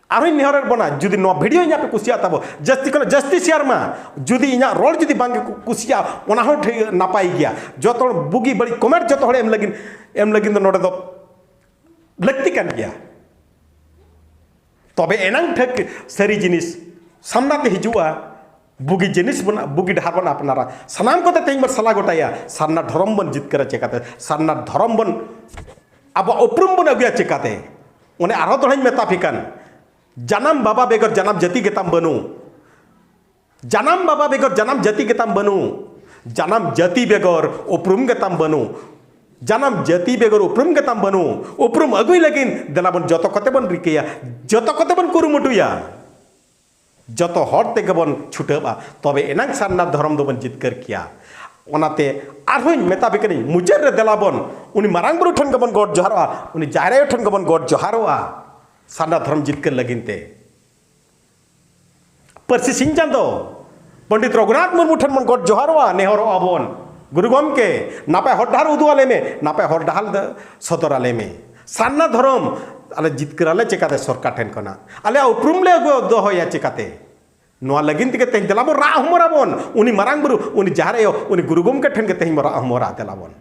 ᱟᱨᱦᱚᱸᱧ ᱱᱮᱦᱚᱨᱮᱫ ᱵᱚᱱᱟ, ᱡᱩᱫᱤ ᱱᱚᱣᱟ ᱵᱷᱤᱰᱤᱭᱳ ᱤᱧᱟᱹᱜ ᱯᱮ ᱠᱩᱥᱤᱭᱟᱜ ᱛᱟᱵᱚ, ᱡᱟᱹᱥᱛᱤ ᱠᱷᱚᱱ ᱡᱟᱹᱥᱛᱤ ᱥᱮᱭᱟᱨ ᱢᱟ᱾ ᱡᱩᱫᱤ ᱤᱧᱟᱹᱜ ᱨᱚᱲ ᱡᱩᱫᱤ ᱵᱟᱝ ᱜᱮ ᱠᱩ-, ᱠᱩᱥᱤᱭᱟᱜᱼᱟ, ᱚᱱᱟ ᱦᱚᱸ ᱴᱷᱤᱠ ᱱᱟᱯᱟᱭ ᱜᱮᱭᱟ᱾ ᱡᱚᱛᱚ ᱦᱚᱲ ᱵᱩᱜᱤ ᱵᱟᱹᱲᱤᱡ ᱠᱚᱢᱮᱱᱴ ᱡᱚᱛᱚ ᱦᱚᱲ ᱮᱢ ᱞᱟᱹᱜᱤᱫ, ᱮᱢ ᱞᱟᱹᱜᱤᱫ ᱫᱚ ᱱᱚᱰᱮ ᱫᱚ ᱞᱟᱹᱠᱛᱤ ᱠᱟᱱ ᱜᱮᱭᱟ᱾ ᱛᱚᱵᱮ ᱮᱱᱟᱝ ᱴᱷᱟᱹᱠ ᱥᱟᱹᱨᱤ ᱡᱤᱱᱤᱥ ᱥᱟᱢᱱᱟ ᱛᱮ ᱦᱤᱡᱩᱜᱼᱟ, ᱵᱩᱜᱤ ᱡᱤᱱᱤᱥ ᱵᱚᱱ, ᱵᱩᱜᱤ ᱰᱟᱦᱟᱨ ᱵᱚᱱ ᱟᱯᱱᱟᱨᱟ᱾ ᱥᱟᱱᱟᱢ ᱠᱚᱛᱮ ᱛᱮᱦᱮᱧ ᱵᱚᱱ ᱥᱟᱞᱟ ᱜᱚᱴᱟᱭᱟ, ᱥᱟᱨᱱᱟ ᱫᱷᱚᱨᱚᱢ ᱵᱚᱱ ᱡᱤᱛᱠᱟᱹᱨᱟ ᱪᱮᱠᱟᱛᱮ, ᱥᱟᱨᱱᱟ ᱫᱷᱚᱨᱚᱢ ᱵᱚᱱ, ᱟᱵᱚᱣᱟᱜ ᱩᱯᱨᱩᱢ ᱵᱚᱱ ᱟᱹᱜᱩᱭᱟ ᱪᱮᱠᱟᱛᱮ? ᱚᱱᱮ ᱟᱨᱦᱚᱸ ᱫᱚᱲᱦᱟᱧ ᱢᱮᱛᱟ ᱯᱮ ᱠᱟᱱ, ᱡᱟᱱᱟᱢ ᱵᱟᱵᱟ ᱵᱮᱜᱚᱨ ᱡᱟᱱᱟᱢ ᱡᱟᱹᱛᱤ ᱜᱮᱛᱟᱢ ᱵᱟᱹᱱᱩᱜ᱾ ᱡᱟᱱᱟᱢ ᱵᱟᱵᱟ ᱵᱮᱜᱚᱨ ᱡᱟᱱᱟᱢ ᱡᱟᱹᱛᱤ ᱜᱮᱛᱟᱢ ᱵᱟᱹᱱᱩᱜ᱾ ᱡᱟᱱᱟᱢ ᱡᱟᱹᱛᱤ ᱵᱮᱜᱚᱨ ᱩᱯᱨᱩᱢ ᱜᱮᱛᱟᱢ ᱵᱟᱹᱱᱩᱜ᱾ ᱡᱟᱱᱟᱢ ᱡᱟᱹᱛᱤ ᱵᱮᱜᱚᱨ ᱩᱯᱨᱩᱢ ᱜᱮᱛᱟᱢ ᱵᱟᱹᱱᱩᱜ᱾ ᱩᱯᱨᱩᱢ ᱟᱹᱜᱩᱭ ᱞᱟᱹᱜᱤᱫ ᱫᱮᱞᱟ ᱵᱚᱱ ᱡᱚᱛᱚ ᱠᱚᱛᱮ ᱵᱚᱱ ᱨᱤᱠᱟᱹᱭᱟ, ᱡᱚᱛᱚ ᱠᱚᱛᱮ ᱵᱚᱱ ᱠᱩᱨᱩᱢᱩᱴᱩᱭᱟ, ᱡᱚᱛᱚ ᱦᱚᱲ ᱛᱮᱜᱮ ᱵᱚᱱ ᱪᱷᱩᱴᱟᱹᱜᱼᱟ, ᱛᱚᱵᱮ ᱮᱱᱟᱝ ᱥᱟᱨᱱᱟ ᱫᱷᱚᱨᱚᱢ ᱫᱚᱵᱚᱱ ᱡᱤᱛᱠᱟᱹᱨ ᱠᱮᱭᱟ᱾ ᱚᱱᱟᱛᱮ ᱟᱨᱦᱚᱸᱧ ᱢᱮᱛᱟ ᱯᱮ ᱠᱟᱹᱱᱟᱹᱧ, ᱢᱩᱪᱟᱹᱫ ᱨᱮ ᱫᱮᱞᱟ ᱵᱚᱱ ᱩᱱᱤ ᱢᱟᱨᱟᱝ ᱵᱩᱨᱩ ᱴᱷᱮᱱ ᱜᱮᱵᱚᱱ ᱜᱚᱰ ᱡᱚᱦᱟᱨᱚᱜᱼᱟ, ᱩᱱᱤ ᱡᱟᱦᱮᱨ ᱟᱭᱳ ᱴᱷᱮᱱ ᱜᱮᱵᱚᱱ ᱜᱚᱰ ᱡᱚᱦᱟᱨᱚᱜᱼᱟ ᱥᱟᱨᱱᱟ ᱫᱷᱚᱨᱚᱢ ᱡᱤᱛᱠᱟᱹᱨ ᱞᱟᱹᱜᱤᱫ ᱛᱮ᱾ ᱯᱟᱹᱨᱥᱤ ᱥᱤᱧ ᱪᱟᱸᱫᱚ ᱯᱚᱱᱰᱤᱛ ᱨᱚᱜᱷᱩᱱᱟᱛᱷ ᱢᱩᱨᱢᱩ ᱴᱷᱮᱱ ᱵᱚᱱ ᱜᱚᱰ ᱡᱚᱦᱟᱨᱚᱜᱼᱟ, ᱱᱮᱦᱚᱨᱚᱜᱼᱟ ᱵᱚᱱ, ᱜᱩᱨᱩ ᱜᱚᱢᱠᱮ, ᱱᱟᱯᱟᱭ ᱦᱚᱨ ᱰᱟᱦᱟᱨ ᱩᱫᱩᱜ ᱟᱞᱮ ᱢᱮ, ᱱᱟᱯᱟᱭ ᱦᱚᱨ ᱰᱟᱦᱟᱨ ᱫᱚ ᱥᱚᱫᱚᱨ ᱟᱞᱮ ᱢᱮ᱾ ᱥᱟᱨᱱᱟ ᱫᱷᱚᱨᱚᱢ ᱟᱞᱮ ᱡᱤᱛᱠᱟᱹᱨ ᱟᱞᱮ ᱪᱮᱠᱟᱛᱮ ᱥᱚᱨᱠᱟᱨ ᱴᱷᱮᱱ ᱠᱷᱚᱱᱟᱜ? ᱟᱞᱮᱭᱟᱜ ᱩᱯᱨᱩᱢ ᱞᱮ ᱟᱹᱜᱩ ᱫᱚᱦᱚᱭᱟ ᱪᱮᱠᱟᱛᱮ? ᱱᱚᱣᱟ ᱞᱟᱹᱜᱤᱫ ᱛᱮᱜᱮ ᱛᱮᱦᱮᱧ ᱫᱮᱞᱟ ᱵᱚᱱ ᱨᱟᱜ ᱦᱚᱢᱚᱨᱟ ᱵᱚᱱ, ᱩᱱᱤ ᱢᱟᱨᱟᱝ ᱵᱩᱨᱩ, ᱩᱱᱤ ᱡᱟᱦᱮᱨ ᱟᱭᱳ, ᱩᱱᱤ ᱜᱩᱨᱩ ᱜᱚᱢᱠᱮ ᱴᱷᱮᱱ ᱜᱮ ᱛᱮᱦᱮᱧ ᱵᱚᱱ ᱨᱟᱜ ᱦᱚᱢᱚᱨᱟ᱾ ᱫᱮᱞᱟ ᱵᱚᱱ,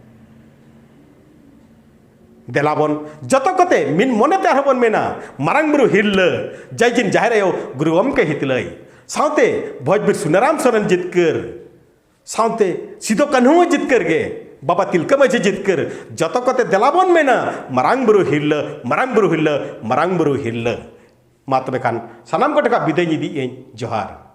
ᱫᱮᱞᱟ ᱵᱚᱱ ᱡᱚᱛᱚ ᱠᱚᱛᱮ ᱢᱤᱫ ᱢᱚᱱᱮᱛᱮ ᱟᱨᱦᱚᱸ ᱵᱚᱱ ᱢᱮᱱᱟ, ᱢᱟᱨᱟᱝ ᱵᱩᱨᱩ ᱦᱤᱨᱞᱟᱹ, ᱡᱟᱭᱡᱤᱱ ᱡᱟᱦᱮᱨ ᱟᱭᱳ, ᱜᱩᱨᱩ ᱜᱚᱢᱠᱮ ᱦᱤᱛᱞᱟᱹᱭ, ᱥᱟᱶᱛᱮ ᱵᱷᱚᱸᱡᱽᱵᱤᱨ ᱥᱩᱱᱟᱨᱟᱢ ᱥᱚᱨᱮᱱ ᱡᱤᱛᱠᱟᱹᱨ, ᱥᱟᱶᱛᱮ ᱥᱤᱫᱚ ᱠᱟᱹᱱᱦᱩ ᱦᱚᱸ ᱡᱤᱛᱠᱟᱹᱨ ᱜᱮ, ᱵᱟᱵᱟ ᱛᱤᱞᱠᱟᱹ ᱢᱟᱹᱡᱷᱤ ᱡᱤᱛᱠᱟᱹᱨ, ᱡᱚᱛᱚ ᱠᱚᱛᱮ ᱫᱮᱞᱟ ᱵᱚᱱ ᱢᱮᱱᱟ, ᱢᱟᱨᱟᱝ ᱵᱩᱨᱩ ᱦᱤᱨᱞᱟᱹ, ᱢᱟᱨᱟᱝ ᱵᱩᱨᱩ ᱦᱤᱨᱞᱟᱹ, ᱢᱟᱨᱟᱝ ᱵᱩᱨᱩ ᱦᱤᱨᱞᱟᱹ᱾ ᱢᱟ ᱛᱚᱵᱮ ᱠᱷᱟᱱ ᱥᱟᱱᱟᱢ ᱠᱚ ᱴᱷᱮᱱ ᱠᱷᱚᱱ ᱵᱤᱫᱟᱹᱭ ᱤᱫᱤᱭᱮᱫ ᱟᱹᱧ᱾ ᱡᱚᱦᱟᱨ᱾